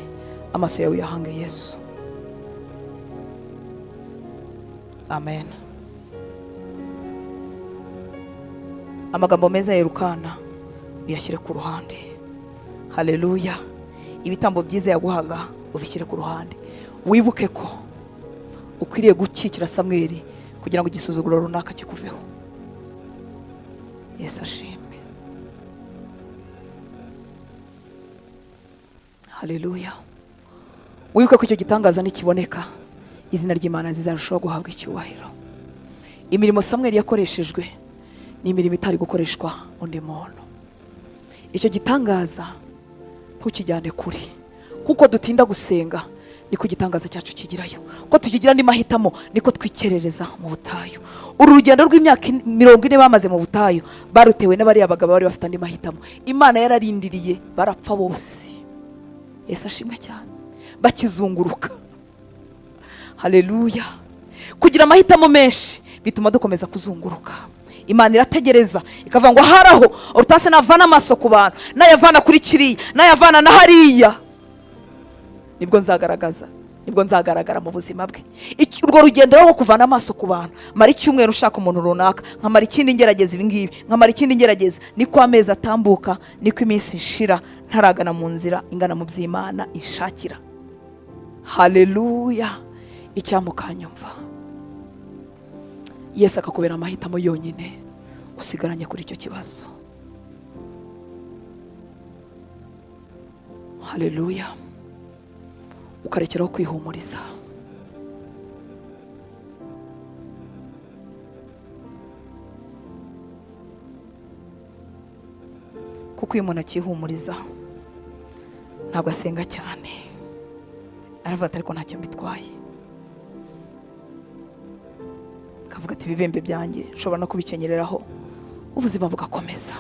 amaso yawe uyahange Yesu. Amen. Amagambo meza yerukana uyashyire ku ruhande. Haleluya. Ibitambo byiza yaguhaga ubishyire ku ruhande. Wibuke ko ukwiriye gukikira Samweli kugira ngo igisuzuguro runaka kikuveho. Yesu ashimwe. Haleluya. Wibuke ko icyo gitangaza nikiboneka, izina ry'Imana zizarushaho guhabwa icyubahiro. Imirimo Samweli yakoreshejwe ni imirimo itari gukoreshwa undi muntu. Icyo gitangaza ntukijyane kure, kuko dutinda gusenga niko igitangaza cyacu kigirayo. Ko tukigira andi mahitamo niko twikerereza mu butayu. Uru rugendo rw'imyaka 40 bamaze mu butayu barutewe n'abariya bagabo bari bafite andi mahitamo. Imana yararindiriye barapfa bose. Yesu ashimwe cyane. Bakizunguruka. Haleluya. Kugira amahitamo menshi bituma dukomeza kuzunguruka. Imana irategereza ikavuga ngo haraho urutase navana amaso ku bantu, nayavana kuri kiriya, nayavana na hariya, nibwo nzagaragaza, nibwo nzagaragara mu buzima bwe. Urwo rugendo rwo kuvana amaso ku bantu, mara icyumweru ushaka umuntu runaka, nkamara ikindi ngerageza ibi ngibi, nkamara ikindi ngerageza, niko amezi atambuka, niko iminsi ishira, ntaragana mu nzira ingana mu by'Imana inshakira. Haleluya. Icyamukanyumva Yesu akakubera amahitamo yonyine usigaranye kuri icyo kibazo. Haleluya. Ukarekeraho kwihumuriza. Kuko iyo umuntu akihumuriza ntabwo asenga cyane, aravuga ati ariko ntacyo mbitwaye, akavuga ati ibibembe byanjye nshobora no kubikenyereraho ubuzima bugakomeza.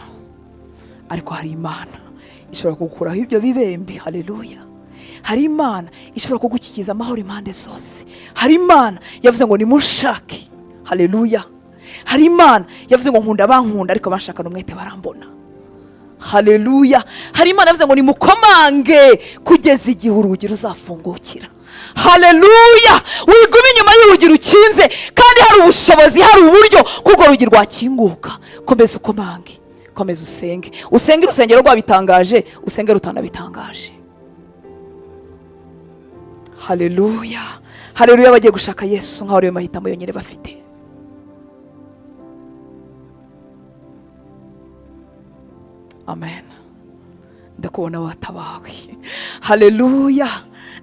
Ariko hari Imana ishobora kugukuraho ibyo bibembe. Haleluya. Hari Imana ishobora kugukikiza amahoro impande zose. Hari Imana yavuze ngo nimushake. Haleluya. Hari Imana yavuze ngo nkunda bankunda ariko banshakana umwete barambona. Haleluya. Hari Imana yavuze ngo nimukomange kugeza igihe urugi ruzafungukira. Haleluya. Wigume inyuma y'urugi rukinze, kandi hari ubushobozi, hari uburyo kuko urugi rwakinguka. Komeza ukomange, komeza usenge. Usenge urusengero rwabitangaje, usenge rutanabitangaje. Haleluya. Haleluya. Bagiye gushaka Yesu nkaho ariyo mahitamo yonyine bafite. Amen. Ndakubona watabawe. Haleluya.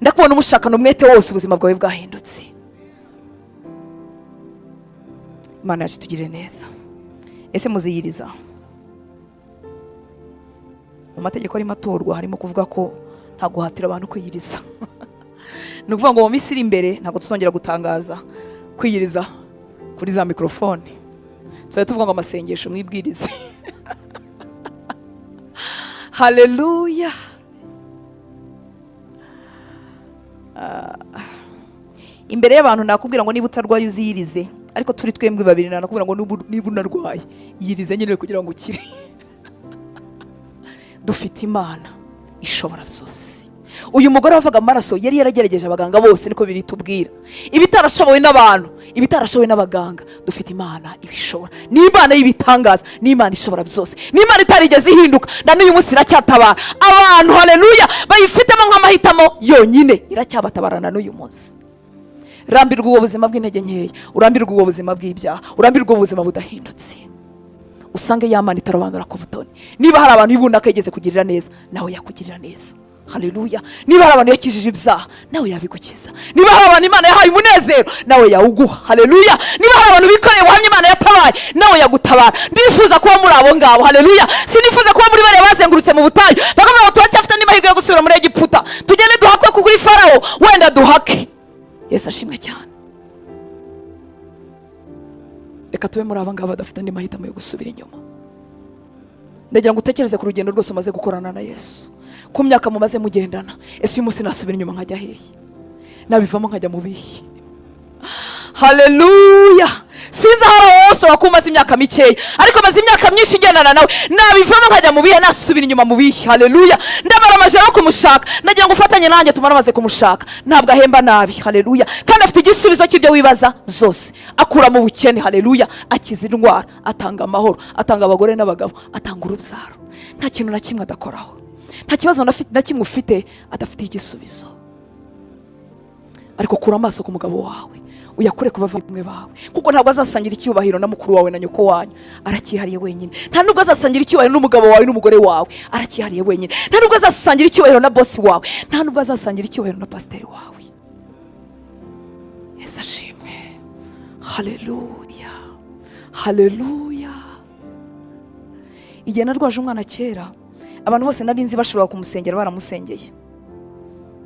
Ndakubona umushakana umwete wose, ubuzima bwawe bwahindutse. Imana yacu tugirire neza. Ese muziyiriza? Mu mategeko arimo atorwa harimo kuvuga ko nta guhatira abantu kwiyiriza. Ni ukuvuga ngo mu minsi iri imbere ntabwo tuzongera gutangaza kwiyiriza kuri za mikrofone. Tuzajya tuvuga ngo amasengesho mwibwirize. Haleluya. Imbere y'abantu nakubwira ngo niba utarwaye uziyirize, ariko turi twembi babiri nakubwira ngo niba unarwaye yirize nyine kugira ngo ukire. Dufite Imana ishobora byose. Uyu mugore wavaga amaraso yari yaragerageje abaganga bose, niko biri tubwira. Ibitarashobowe n'abantu, ibitarashobowe n'abaganga, dufite Imana ibishobora. Ni Imana y'ibitangaza, ni Imana ishobora byose, ni Imana itarigeze ihinduka, na n'uyu munsi iracyatabara abantu. Haleluya. Bayifitemo nk'amahitamo yonyine, iracyabatabarana n'uyu munsi. Rambirwa ubwo buzima bw'intege nkeya, urambirwa ubwo buzima bw'ibyaha, urambirwa ubwo buzima budahindutse. Usange ya Mana itarobanura ku butoni. Niba hari abantu ibunaka yigeze kugirira neza, nawe yakugirira neza. Haleluya. Niba hari abantu yakijije ibyaha, nawe yabigukiza. Niba hari abantu Imana yahaye umunezero, nawe yawuguha. Haleluya. Niba hari abantu bikoreye ubuhamya Imana yatabaye, nawe yagutabara. Ndifuza kuba muri abo ngabo. Haleluya. Sinifuza kuba muri bariya bazengurutse mu butayu bakavuga ngo turacyafite andi mahirwe yo gusubira muri Egiputa, tugende duhakwe kuri Farawo, wenda duhake. Yesu ashimwe cyane. Reka tube muri aba ngaba badafite andi mahitamo yo gusubira inyuma. Ndagira ngo utekereze ku rugendo rwose umaze gukorana na Yesu, ku myaka mumaze mugendana. Ese uyu munsi nasubira inyuma nkajya hehe? Nabivamo nkajya mu bihe? Haleluya. Sinzi aho ari wowe ushobora kuba umaze imyaka mikeya, ariko maze imyaka myinshi ngendana nawe, nabivamo nkajya mu bihe, nasubira inyuma mu bihe. Haleluya. Ndamara amajoro yo kumushaka, nagira ngo ufatanye nanjye tumare amaze kumushaka. Ntabwo ahemba nabi. Haleluya. Kandi afite igisubizo cy'ibyo wibaza zose. Akura mu bukene. Haleluya. Akiza indwara, atanga amahoro, atanga abagore n'abagabo, atanga urubyaro. Nta kintu na kimwe adakoraho, nta kibazo na kimwe ufite adafitiye igisubizo. Ariko kura amaso ku mugabo wawe, uyakure ku bavandimwe bawe, kuko ntabwo azasangira icyubahiro na mukuru wawe na nyoko wanyu, aracyihariye wenyine. Nta nubwo azasangira icyubahiro n'umugabo wawe n'umugore wawe, aracyihariye wenyine. Nta nubwo azasangira icyubahiro na bosi wawe, nta nubwo azasangira icyubahiro na pasiteri wawe. Yesu ashimwe. Haleluya, haleluya. Igihe narwaje umwana kera, abantu bose nari nzi bashobora kumusengera baramusengeye.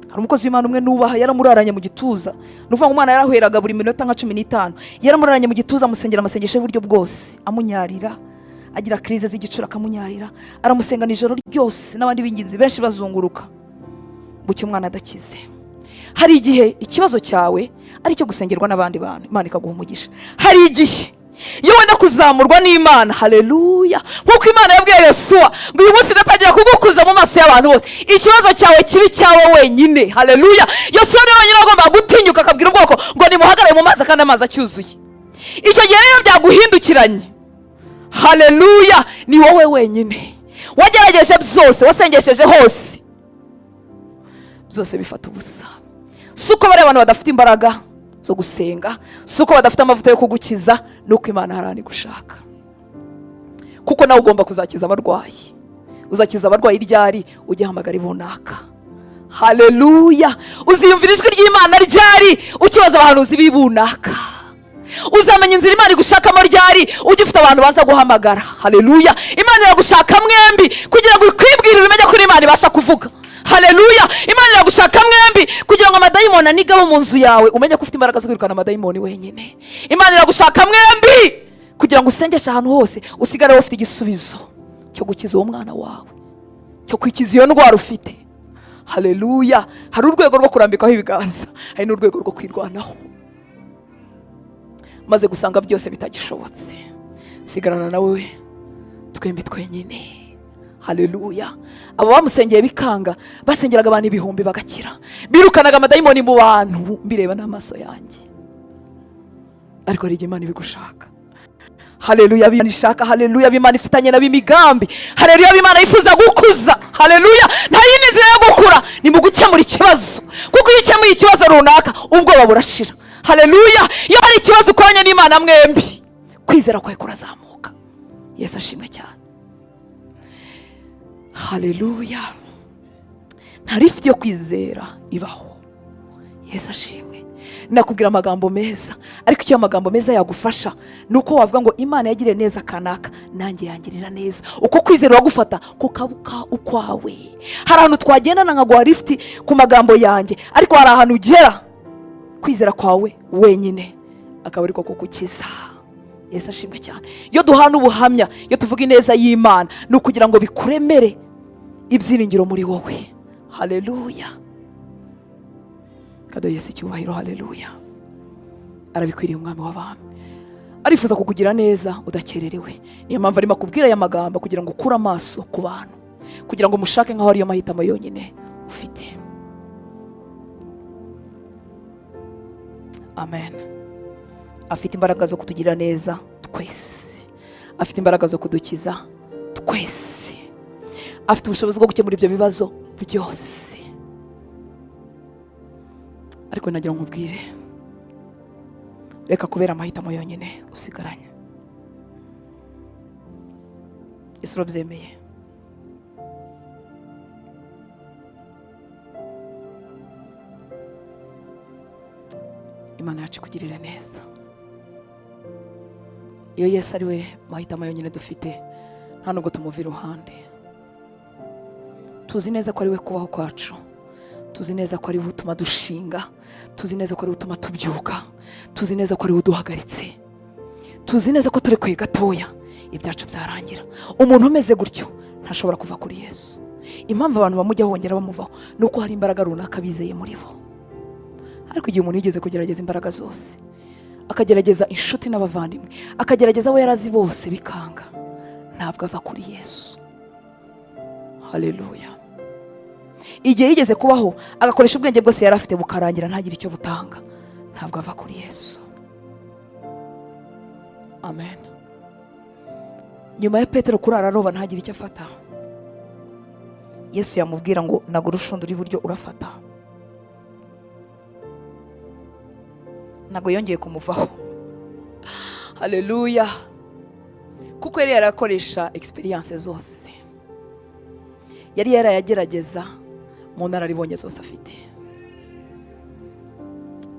Hari umukozi w'Imana umwe nubaha, yaramuraranye mu gituza. Ni ukuvuga ngo umwana yarahweraga buri minota nka 15. Yaramuraranye mu gituza, amusengera amasengesho y'uburyo bwose, amunyarira, agira crise z'igicura akamunyarira, aramusenga nijoro ryose, n'abandi b'ingenzi benshi bazunguruka, bucya umwana adakize. Hari igihe ikibazo cyawe ari icyo gusengerwa n'abandi bantu, Imana ikaguha umugisha. Hari igihe iyo wenda kuzamurwa n'Imana. Haleluya. Nk'uko Imana yabwiye Yosuwa ngo uyu munsi ndatangira kugukuza mu maso y'abantu bose, ikibazo cyawe kibi cyawe wenyine. Haleluya. Yosuwa niwe wenyine wagombaga gutinyuka akabwira ubwoko ngo nimuhagarare mu mazi, kandi amazi acyuzuye. Icyo gihe rero byaguhindukiranye. Haleluya. Ni wowe wenyine wagerageje byose, wasengesheje hose, byose bifata ubusa. Si uko bariya abantu badafite imbaraga zo gusenga, si uko badafite amavuta yo kugukiza, ni uko Imana hari ahantu igushaka, kuko nawe ugomba kuzakiza abarwayi. Uzakiza abarwayi ryari? Ujya hamagara ibunaka. Haleluya. Uziyumvira ijwi ry'Imana ryari? Ukibaza abahanuzi b'ibunaka. Uzamenya inzira Imana igushakamo ryari? Ujya ufite abantu banza guhamagara. Haleluya. Imana iragushaka mwembi kugira ngo ikwibwirire, umenye ko Imana ibasha kuvuga. Haleluya. Imana iragushaka mwembi kugira ngo amadayimoni aniga abo mu nzu yawe, umenye ko ufite imbaraga zo kwirukana amadayimoni wenyine. Imana iragushaka mwembi kugira ngo usengeshe ahantu hose, usigare ufite igisubizo cyo gukiza uwo mwana wawe, cyo kwikiza iyo ndwara ufite. Haleluya. Hari urwego rwo kurambikaho ibiganza, hari n'urwego rwo kwirwanaho. Maze gusanga byose bitagishobotse, sigarana nawe twembi twenyine. Haleluya. Abo bamusengeye bikanga, basengeraga abantu ibihumbi bagakira, birukanaga amadayimoni mu bantu, mbireba n'amaso yanjye. Ariko hari igihe Imana ibigushaka. Haleluya. Imana ishaka, haleluya, Imana ifitanye nabo imigambi. Haleluya. Imana yifuza gukuza. Haleluya. Nta yindi nzira yo gukura ni mu gukemura ikibazo, kuko iyo ukemuye ikibazo runaka ubwoba burashira. Haleluya. Iyo hari ikibazo ukoranye n'Imana mwembi, kwizera kwawe kurazamuka. Yesu ashimwe cyane. Haleluya. Nta lift yo kwizera ibaho. Yesu ashimwe. Nakubwira amagambo meza, ariko icyo amagambo meza yagufasha ni uko wavuga ngo Imana yagiriye neza kanaka, nanjye yangirira neza. Uko kwizera uragufata kukabuka ukwawe. Hari ahantu twagendana nkaguha lift ku magambo yanjye, ariko hari ahantu ugera kwizera kwawe wenyine akaba ariko kugukiza. Yesu ashimwe cyane. Iyo duhana ubuhamya, iyo tuvuga ineza y'Imana, ni ukugira ngo bikuremere ibyiringiro muri wowe. Haleluya. Kaduhe Yesu icyubahiro. Haleluya. Arabikwiriye umwami w'abami. Arifuza kukugira neza udakererewe. Niyo mpamvu arimo akubwira aya magambo, kugira ngo ukure amaso ku bantu, kugira ngo mushake nk'aho ariyo mahitamo yonyine ufite. Amen. Afite imbaraga zo kutugirira neza twese, afite imbaraga zo kudukiza twese, afite ubushobozi bwo gukemura ibyo bibazo byose. Ariko nagira ngo nkubwire, reka kubera amahitamo yonyine usigaranye. Ese urabyemeye? Imana yacu ikugirire neza. Iyo Yesu ari we mahitamo yonyine dufite, nta nubwo tumuva iruhande. Tuzi neza ko ari we kubaho kwacu, tuzi neza ko ari we utuma dushinga, tuzi neza ko ari we utuma tubyuka, tuzi neza ko ari we uduhagaritse, tuzi neza ko turekuye gatoya ibyacu byarangira. Umuntu umeze gutyo ntashobora kuva kuri Yesu. Impamvu abantu bamujyaho bongera bamuvaho ni uko hari imbaraga runaka bizeye muri bo. Ariko igihe umuntu yigeze kugerageza imbaraga zose Akagerageza inshuti n'abavandimwe, akagerageza abo yari azi bose, bikanga, ntabwo ava kuri Yesu. Haleluya! Igihe yigeze kubaho agakoresha ubwenge bwose yari afite, bukarangira ntagire icyo butanga, ntabwo ava kuri Yesu. Amen. Nyuma ya Petero kurara aroba ntagire icyo afata, Yesu yamubwira ngo nagura urushundura iburyo urafata, ntabwo yongeye kumuvaho. Haleluya! Kuko yari yarakoresha experience zose, yari yarayagerageza mu nararibonye zose afite.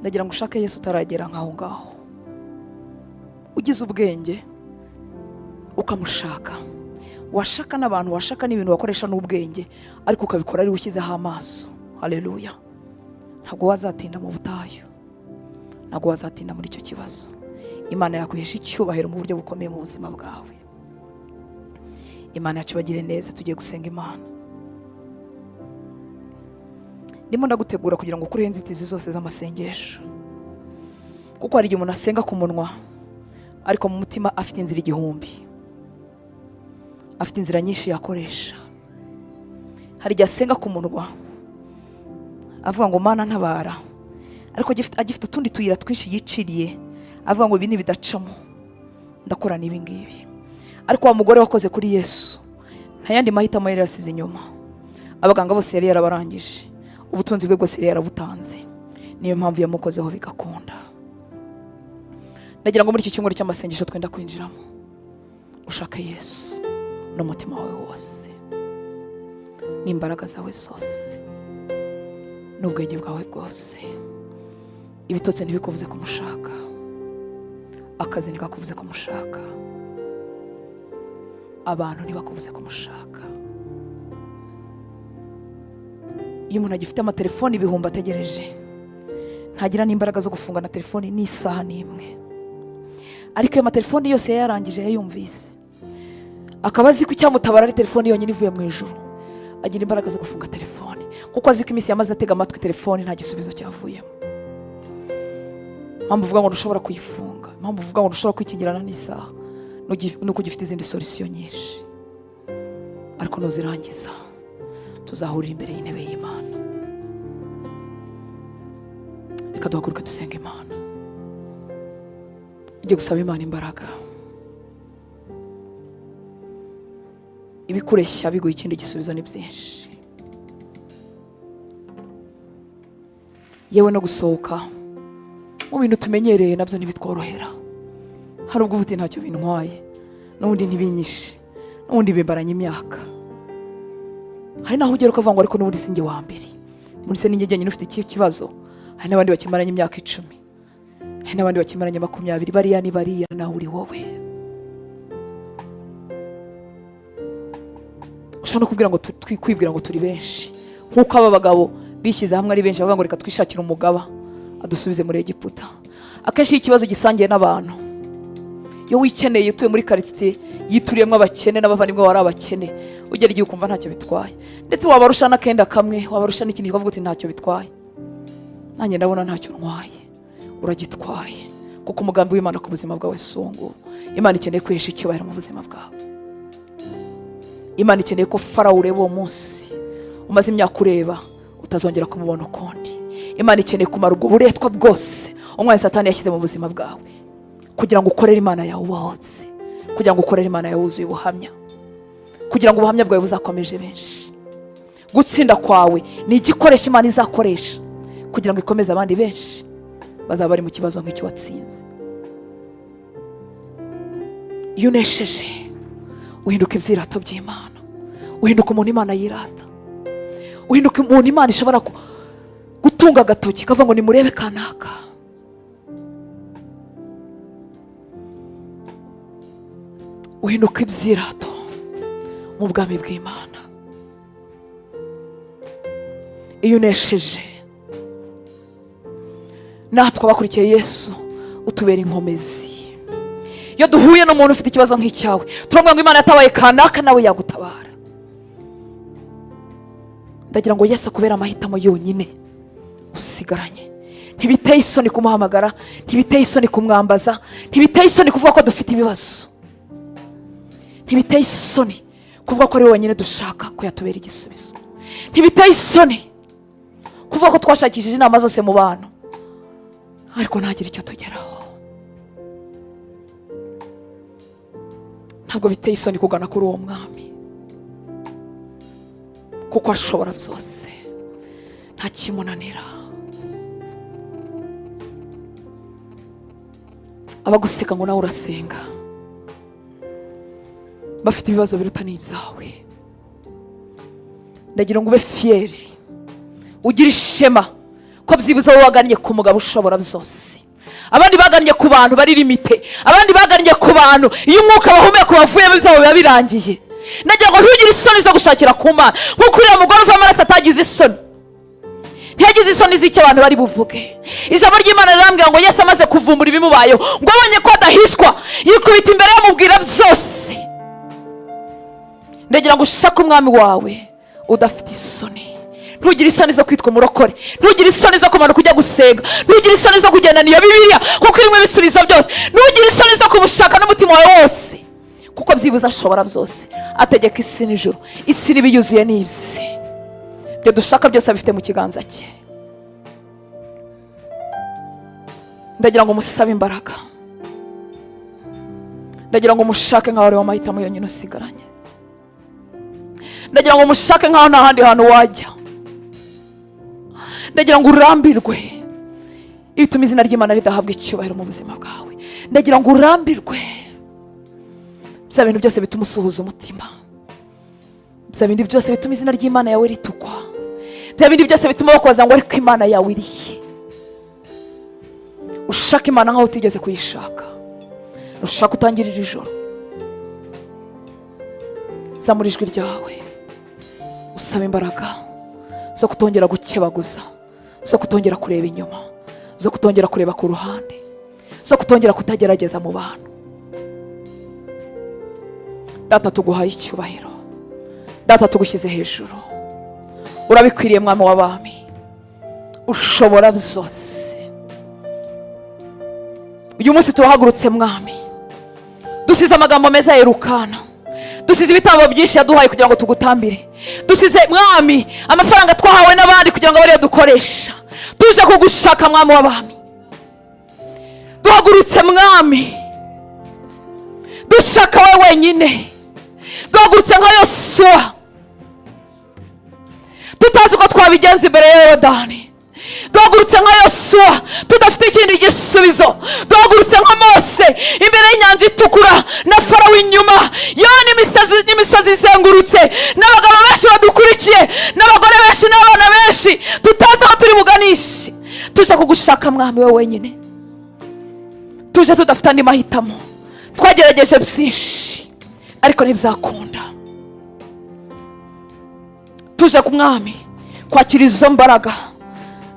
Ndagira ngo ushake Yesu utaragera nk'aho ngaho, ugize ubwenge ukamushaka, washaka n'abantu, washaka n'ibintu wakoresha n'ubwenge, ariko ukabikora ari ushyizeho amaso. Haleluya! Ntabwo wazatinda mu butayu, ntabwo wazatinda muri icyo kibazo. Imana yakwihesha icyubahiro mu buryo bukomeye mu buzima bwawe. Imana yacu ibagire neza. Tugiye gusenga Imana. Ndimo ndagutegura kugira ngo ukureho inzitizi zose z'amasengesho, kuko hari igihe umuntu asenga ku munwa ariko mu mutima afite inzira igihumbi, afite inzira nyinshi yakoresha. Hari igihe asenga ku munwa avuga ngo Mana ntabara, ariko agifite utundi tuyira twinshi yiciriye, avuga ngo ibi ntibidacamo ndakora n'ibi ngibi. Ariko wa mugore wakoze kuri Yesu nta yandi mahitamo yari yasize inyuma. Abaganga bose yari yarabarangije, ubutunzi bwe bwose yari yarabutanze, niyo mpamvu yamukozeho bigakunda. Ndagira ngo muri iki cyumweru cy'amasengesho twenda kwinjiramo ushake Yesu n'umutima wawe wose, n'imbaraga zawe zose, n'ubwenge bwawe bwose. Ibitotsi ntibikubuze kumushaka, akazi ntikakubuze kumushaka, abantu ntibakubuze kumushaka. Iyo umuntu agifite amatelefoni ibihumbi ategereje, ntagira n'imbaraga zo gufunga na telefoni n'isaha n'imwe. Ariko iyo amatelefoni yose yayarangije, yayumvise, akaba azi ko icyamutabara ari telefoni yonyine ivuye mu ijuru, agira imbaraga zo gufunga telefoni, kuko azi ko iminsi yamaze atega amatwi telefoni nta gisubizo cyavuyemo. Impamvu uvuga ngo ntushobora kuyifunga, impamvu uvuga ngo ntushobora kwikingirana n'isaha, nuko ugifite izindi solution nyinshi. Ariko nuzirangiza tuzahurira imbere y'intebe y'Imana. Reka duhaguruke dusenge Imana. Ujye gusaba Imana imbaraga. Ibikureshya biguha ikindi gisubizo ni byinshi. Yewe no gusohoka mu bintu tumenyereye nabyo ntibitworohera. Hari ubwo ubuti ntacyo bintwaye, n'ubundi ntibinyishe, n'ubundi bimbaranye imyaka. Hari naho ugera ukavuga ngo ariko n'ubundi sinjye wa mbere, ubundi se ninjye njyenyine ufite iki kibazo. Hari n'abandi bakimaranye imyaka 10, hari n'abandi bakimaranye 20, bariya ni bariya, nawe uri wowe. Ushobora no kubwira ngo kwibwira ngo turi benshi, nk'uko aba bagabo bishyize hamwe ari benshi, bavuga ngo reka twishakire umugaba adusubize muri Egiputa. Akenshi iyo ikibazo gisangiye n'abantu, iyo wikeneye utuye muri quartier yituriyemo abakene n'abavandimwe bari abakene, ugera igihe ukumva ntacyo bitwaye, ndetse wabarusha n'akenda kamwe, wabarusha n'ikindi, ukavuga uti ntacyo bitwaye, nanjye ndabona ntacyo ntwaye. Uragitwaye, kuko umugambi w'Imana ku buzima bwawe si uwo nguwo. Imana ikeneye kwihesha icyubahiro mu buzima bwawe. Imana ikeneye ko Farawo ureba uwo munsi umaze imyaka ureba utazongera kumubona ukundi. Imana ikeneye kumara ubwo buretwa bwose umwanzi Satani yashyize mu buzima bwawe, kugira ngo ukorere Imana yawe ubohotse, kugira ngo ukorere Imana yawe wuzuye ubuhamya, kugira ngo ubuhamya bwawe buzakomeje benshi. Gutsinda kwawe ni igikoresho Imana izakoresha kugira ngo ikomeze abandi benshi bazaba bari mu kibazo nk'icyo watsinze. Iyo unesheje uhinduka ibyirato by'Imana, uhinduka umuntu Imana yirata, uhinduka umuntu Imana ishobora gutunga agatoki kavuga ngo nimurebe kanaka. Uhinduka ibyirato mu bwami bw'Imana. Iyo unesheje, natwe abakurikiye Yesu utubera inkomezi. Iyo duhuye n'umuntu ufite ikibazo nk'icyawe, turavuga ngo Imana yatabaye kanaka, nawe yagutabara. Ndagira ngo Yesu akubere amahitamo yonyine usigaranye. Ntibiteye isoni kumuhamagara, ntibiteye isoni kumwambaza, ntibiteye isoni kuvuga ko dufite ibibazo, ntibiteye isoni kuvuga ko ari we wenyine dushaka ko yatubera igisubizo, ntibiteye isoni kuvuga ko twashakishije inama zose mu bantu ariko ntagire icyo tugeraho. Ntabwo biteye isoni kugana kuri uwo mwami, kuko ashobora byose, nta kimunanira. Abaguseka ngo nawe urasenga bafite ibibazo biruta n'ibyawe. Ndagira ngo ube fier, ugire ishema ko byibuze wowe wagannye ku mugabo ushobora byose. Abandi bagannye ku bantu bari limité, abandi bagannye ku bantu iyo umwuka bahumeka bavuyemo ibyabo biba birangiye. Ndagira ngo ntugire isoni zo gushakira ku Mana, nk'uko uriya mugore uva amaraso atagize isoni, ntiyagize isoni z'icyo abantu bari buvuge. Ijambo ry'Imana rirambwira ngo Yesu amaze kuvumbura ibimubayeho, ngo abonye ko adahishwa, yikubita imbere yamubwira byose. Ndagira ngo ushake umwami wawe udafite isoni. Ntugire isoni zo kwitwa umurokore, ntugire isoni zo kumanuka ujya gusenga, ntugire isoni zo kugendana iyo Bibiliya kuko irimo ibisubizo byose, ntugire isoni zo kumushaka n'umutima wawe wose, kuko byibuze ashobora byose, ategeka isi n'ijuru, isi n'ibiyuzuye n'ibye. Ibyo dushaka byose abifite mu kiganza cye. Ndagira ngo musabe imbaraga, ndagira ngo mushake nkaho ariwo mahitamo yonyine usigaranye, ndagira ngo mushake nkaho nta handi hantu wajya, ndagira ngo urambirwe ibituma izina ry'Imana ridahabwa icyubahiro mu buzima bwawe, ndagira ngo urambirwe bya bintu byose bituma usuhuza umutima, bya bindi byose bituma izina ry'Imana yawe ritukwa, bya bindi byose bituma bakubaza ngo ariko Imana yawe irihe. Ushaka Imana nkaho utigeze kuyishaka, ushaka utangirira ijoro. Zamura ijwi ryawe usaba imbaraga zo kutongera gukebaguza, zo kutongera kureba inyuma, zo kutongera kureba ku ruhande, zo kutongera kutagerageza mu bantu. Data tuguhaye icyubahiro, Data tugushyize hejuru, urabikwiriye mwami w'abami, ushobora byose. Uyu munsi turahagurutse mwami, dusize amagambo meza ya Elukana, dusize ibitambo byinshi yaduhaye kugira ngo tugutambire, dusize mwami amafaranga twahawe n'abandi kugira ngo abe ariyo dukoresha, tuje kugushaka mwami w'abami. Duhagurutse mwami dushaka wowe wenyine, duhagurutse nka Yosuwa tutazi uko twabigenza imbere ya Yorodani, duhagurutse nka Yosuwa tudafite ikindi gisubizo, duhagurutse nka Mose imbere y'inyanja itukura na Farawo inyuma, yewe n'imisozi izengurutse, n'abagabo benshi badukurikiye, n'abagore benshi n'abana benshi tutazi aho turi buganishe. Tuje kugushaka mwami wowe wenyine, tuje tudafite andi mahitamo, twagerageje byinshi ariko ntibyakunda. Tuje ku mwami kwakira izo mbaraga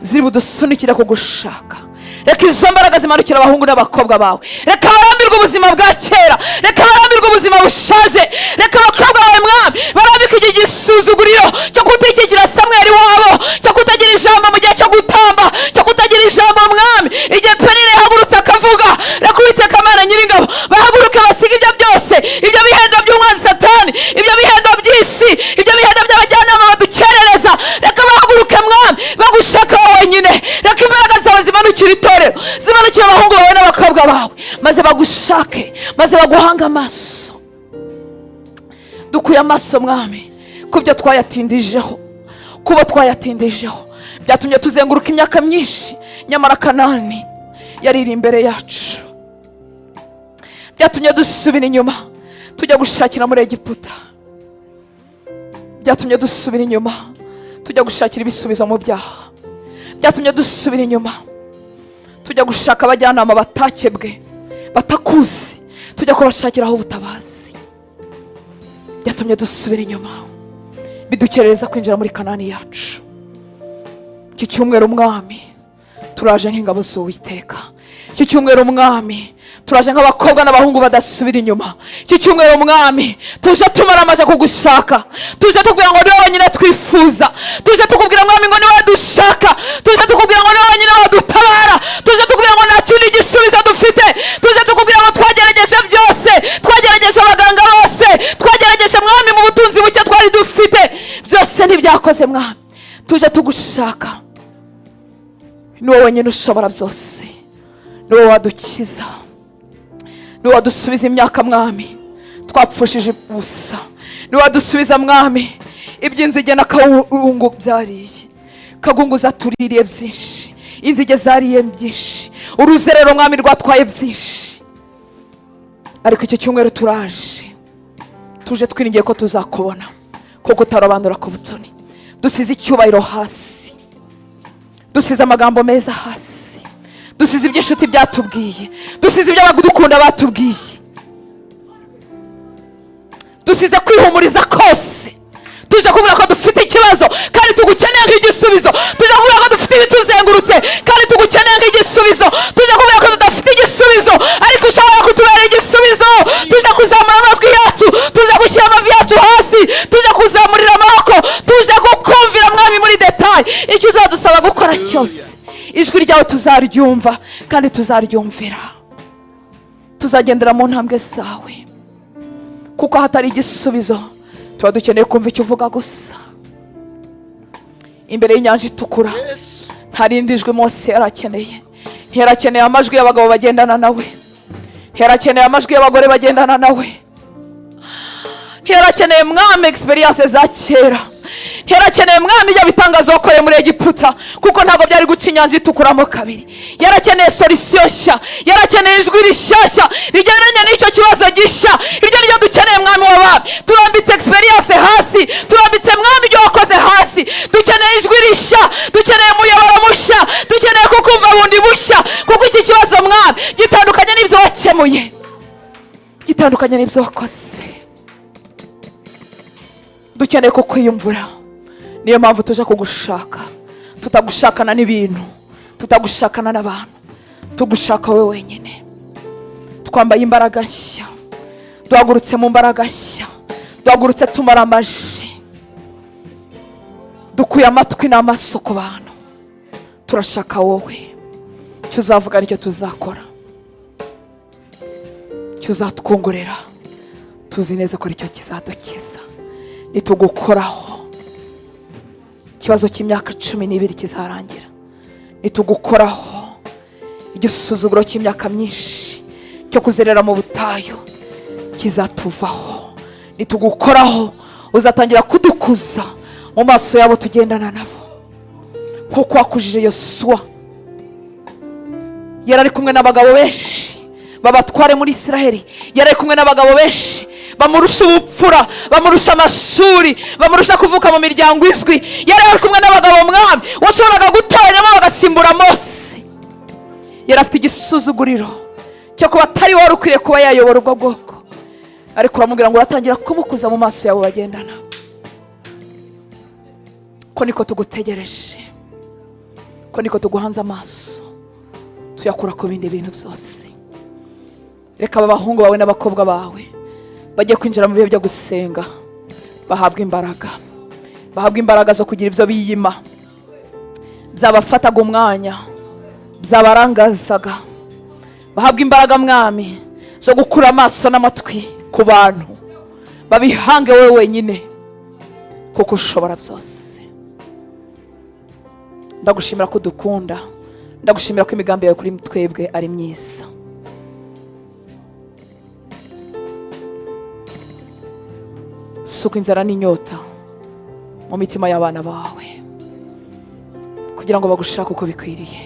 ziri budusunikire kugushaka. Reka izo mbaraga zimanukira abahungu n'abakobwa bawe, reka barambirwe ubuzima bwa kera, reka barambirwe ubuzima bushaje, reka abakobwa bawe mwami barambike iki gisuzuguriro cyo kutikikira Samweli wabo, cyo kutagira ijambo mu gihe cyo gutamba, cyo kutagira ijambo mwami igihe Penina yahagurutse akavuga. Reka Uwiteka Mana Nyiringabo bahaguruke basige ibyo byose, ibyo bihendo by'umwanzi Satani, ibyo bihendo by'isi, ibyo bihendo by'abajyanama badukerereza. Reka bahaguruke mwami bagushaka wowe wenyine. Reka imbaraga zawe zimanukire itorero, zimanukire abahungu bawe n'abakobwa bawe, maze bagushake, maze baguhange amaso. Dukuye amaso mwami ku byo twayatindijeho, kubo twayatindijeho byatumye tuzenguruka imyaka myinshi, nyamara Kanani yariri imbere yacu. Byatumye dusubira inyuma tujya gushakira muri Egiputa, byatumye dusubira inyuma tujya gushakira ibisubizo mu byaha, byatumye dusubira inyuma tujya gushaka abajyanama batakebwe batakuzi, tujya kubashakiraho ubutabazi. Byatumye dusubira inyuma bidukerereza kwinjira muri Kanani yacu. Iki cyumweru mwami turaje nk'ingabo z'Uwiteka. Iki cyumweru, Mwami, turaje nk'abakobwa n'abahungu badasubira inyuma. Iki cyumweru, Mwami, tuje tumaramaje kugushaka. Tuje tukubwira ngo niwe wenyine twifuza. Tuje tukubwira, Mwami, ngo niwe dushaka. Tuje tukubwira ngo niwe wenyine wadutabara. Tuje tukubwira ngo nta kindi gisubizo dufite. Tuje tukubwira ngo twagerageje byose, twagerageje abaganga bose, twagerageje, Mwami, mu butunzi buke twari dufite, byose ntibyakoze. Mwami, tuje tugushaka. Ni wowe wenyine ushobora byose, ni wowe wadukiza, ni wowe wadusubiza imyaka, Mwami, twapfushije ubusa, ni wowe wadusubiza, Mwami, iby'inzige n'akawungu byariye. Kagungu zatuririye byinshi, inzige zariye byinshi, uruzerero, Mwami, rwatwaye byinshi. Ariko icyo cyumweru turaje, tuje twiringiye ko tuzakubona, kuko utarobanura ku butoni. Dusize icyubahiro hasi, dusize amagambo meza hasi, dusize iby'inshuti byatubwiye, dusize ibyo abadukunda batubwiye, dusize kwihumuriza kose. Tuje kuvuga ko dufite ikibazo kandi tugukeneye nk'igisubizo. Tuje kuvuga ko dufite ibituzengurutse kandi tugukeneye nk'igisubizo. Tuje kuvuga ko tudafite igisubizo, ariko ushobora kutubera igisubizo. Tuje kuzamura amajwi yacu, tuje gushyira amavi yacu hasi, tuje kuzamurira amaboko, tuje kukumvira, Mwami, muri détail. Icyo uzadusaba gukora cyose, ijwi ryawe tuzaryumva kandi tuzaryumvira. Tuzagendera mu ntambwe zawe, kuko hatari igisubizo tuba dukeneye kumva icyo uvuga gusa. Imbere y'Inyanja Itukura, nta rindi jwi Mose yari akeneye. Ntiyarakeneye amajwi y'abagabo bagendana nawe, ntiyarakeneye amajwi y'abagore bagendana nawe, ntiyarakeneye, Mwami, expérience za kera, ntiyarakeneye, Mwami, ibyo bitangazo wakoreye muri Egiputa, kuko ntabwo byari guca Inyanja Itukuramo kabiri. Yarakeneye solution nshya, yarakeneye ijwi rishyashya rigendanye n'icyo kibazo gishya. Iryo niryo dukeneye, Mwami w'abami. Turambitse expérience hasi, turambitse, Mwami, ibyo wakoze hasi. Dukeneye ijwi rishya, dukeneye umuyoboro mushya, dukeneye kukumva bundi bushya, kuko iki kibazo, Mwami, gitandukanye n'ibyo wakemuye, gitandukanye n'ibyo wakoze. Dukeneye kukwiyumvura. Niyo mpamvu tuje kugushaka, tutagushakana n'ibintu, tutagushakana n'abantu, tugushaka wowe wenyine. Twambaye imbaraga nshya, duhagurutse mu mbaraga nshya, duhagurutse tumara amaji, dukuye amatwi n'amaso ku bantu. Turashaka wowe. Icyo uzavuga nicyo tuzakora, icyo uzatwongorera tuzi neza ko aricyo kizadukiza. Nitugukoraho, ikibazo cy'imyaka 12 kizarangira. Nitugukoraho, igisuzuguro cy'imyaka myinshi cyo kuzerera mu butayu kizatuvaho. Nitugukoraho, uzatangira kudukuza mu maso yabo tugendana nabo, nk'uko wakujije Yosuwa. Yari ari kumwe n'abagabo benshi babatware muri Israheli, yari ari kumwe n'abagabo benshi bamurusha ubupfura, bamurusha amashuri, bamurusha kuvuka mu miryango izwi. Yari ari kumwe n'abagabo, Mwami, washoboraga gutoranyamo bagasimbura Mose. Yari afite igisuzuguriro cyo kuba atari wari ukwiriye kuba yayobora ubwo bwoko, ariko uramubwira ngo uratangira kumukuza mu maso yawe bagendana. Ko niko tugutegereje, ko niko tuguhanze amaso, tuyakura ku bindi bintu byose. Reka aba bahungu bawe n'abakobwa bawe bajye kwinjira mu bihe byo gusenga, bahabwa imbaraga, bahabwa imbaraga zo kugira ibyo biyima byabafataga umwanya, byabarangazaga. Bahabwa imbaraga, Mwami, zo gukura amaso n'amatwi ku bantu, babihange wowe wenyine, kuko ushobora byose. Ndagushimira ko udukunda, ndagushimira ko imigambi yawe kuri twebwe ari myiza. Suka inzara n'inyota mu mitima y'abana bawe, kugira ngo bagushake uko bikwiriye.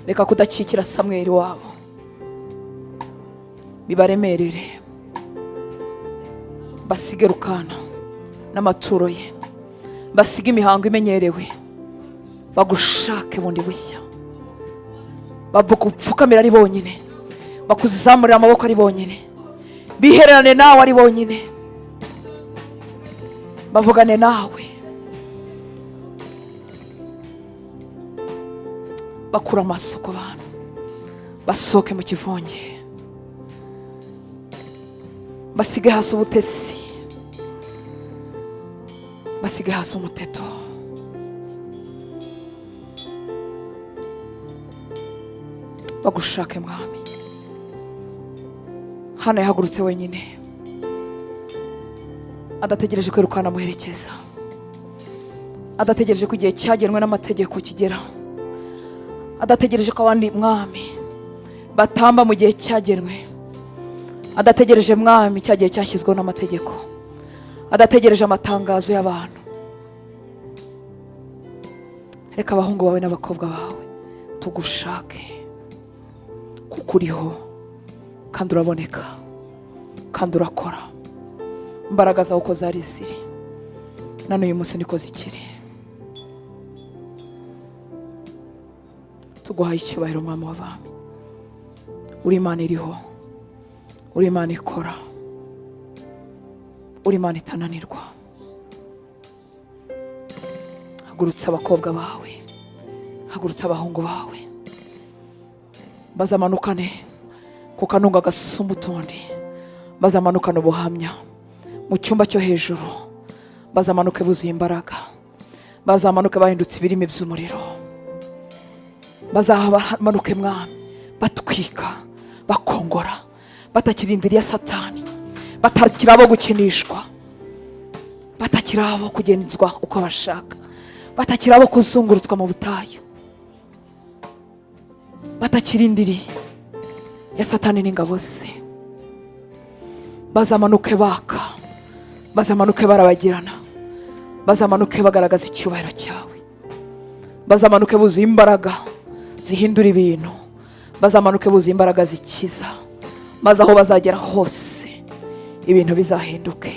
Reka kudakikira Samweri wabo bibaremerere, basige Rukana n'amaturo ye, basige imihango imenyerewe, bagushake bundi bushya, bagupfukamira ari bonyine, bakuzamurira amaboko ari bonyine, bihererane nawe ari bonyine. Bavugane nawe, bakura amaso ku bantu, basohoke mu kivunge, basige hasi ubutesi, basige hasi umuteto. Bagushake Mwami. Hana yahagurutse wenyine, adategereje ko Elukana amuherekeza, adategereje ko igihe cyagenwe n'amategeko kigera, adategereje ko abandi Mwami batamba mu gihe cyagenwe, adategereje Mwami cya gihe cyashyizweho n'amategeko, adategereje amatangazo y'abantu. Reka abahungu bawe n'abakobwa bawe tugushake, kuko uriho kandi uraboneka kandi urakora. Imbaraga zawe uko zari ziri na n'uyu munsi niko zikiri. Tuguhaye icyubahiro Mwami w'abami. Uri Imana iriho, uri Imana ikora, uri Imana itananirwa. Hagurutsa abakobwa bawe, hagurutsa abahungu bawe, bazamanukane ku kanunga gasumba utundi, bazamanukane ubuhamya mu cyumba cyo hejuru, bazamanuke buzuye imbaraga, bazamanuke bahindutse ibirimi by'umuriro, bazamanuke Mwami batwika, bakongora, batakirindiriye Satani, batakiri abo gukinishwa, batakiri abo kugenzwa uko bashaka, batakiri abo kuzungurutswa mu butayu, batakirindiriye ya Satani n'ingabo ze. Bazamanuke baka, bazamanuke barabagirana, bazamanuke bagaragaza icyubahiro cyawe, bazamanuke buzuye imbaraga zihindura ibintu, bazamanuke buzuye imbaraga zikiza, maze aho bazagera hose ibintu bizahinduke.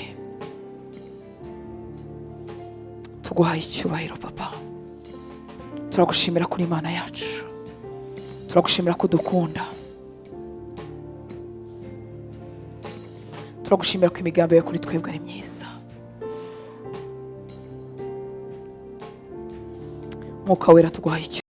Tuguhaye icyubahiro Papa, turagushimira kuri Imana yacu, turagushimira ko udukunda, turagushimira ko imigambi yawe kuri twebwe ari myiza. Mwuka Wera tuguhaye icyubahiro.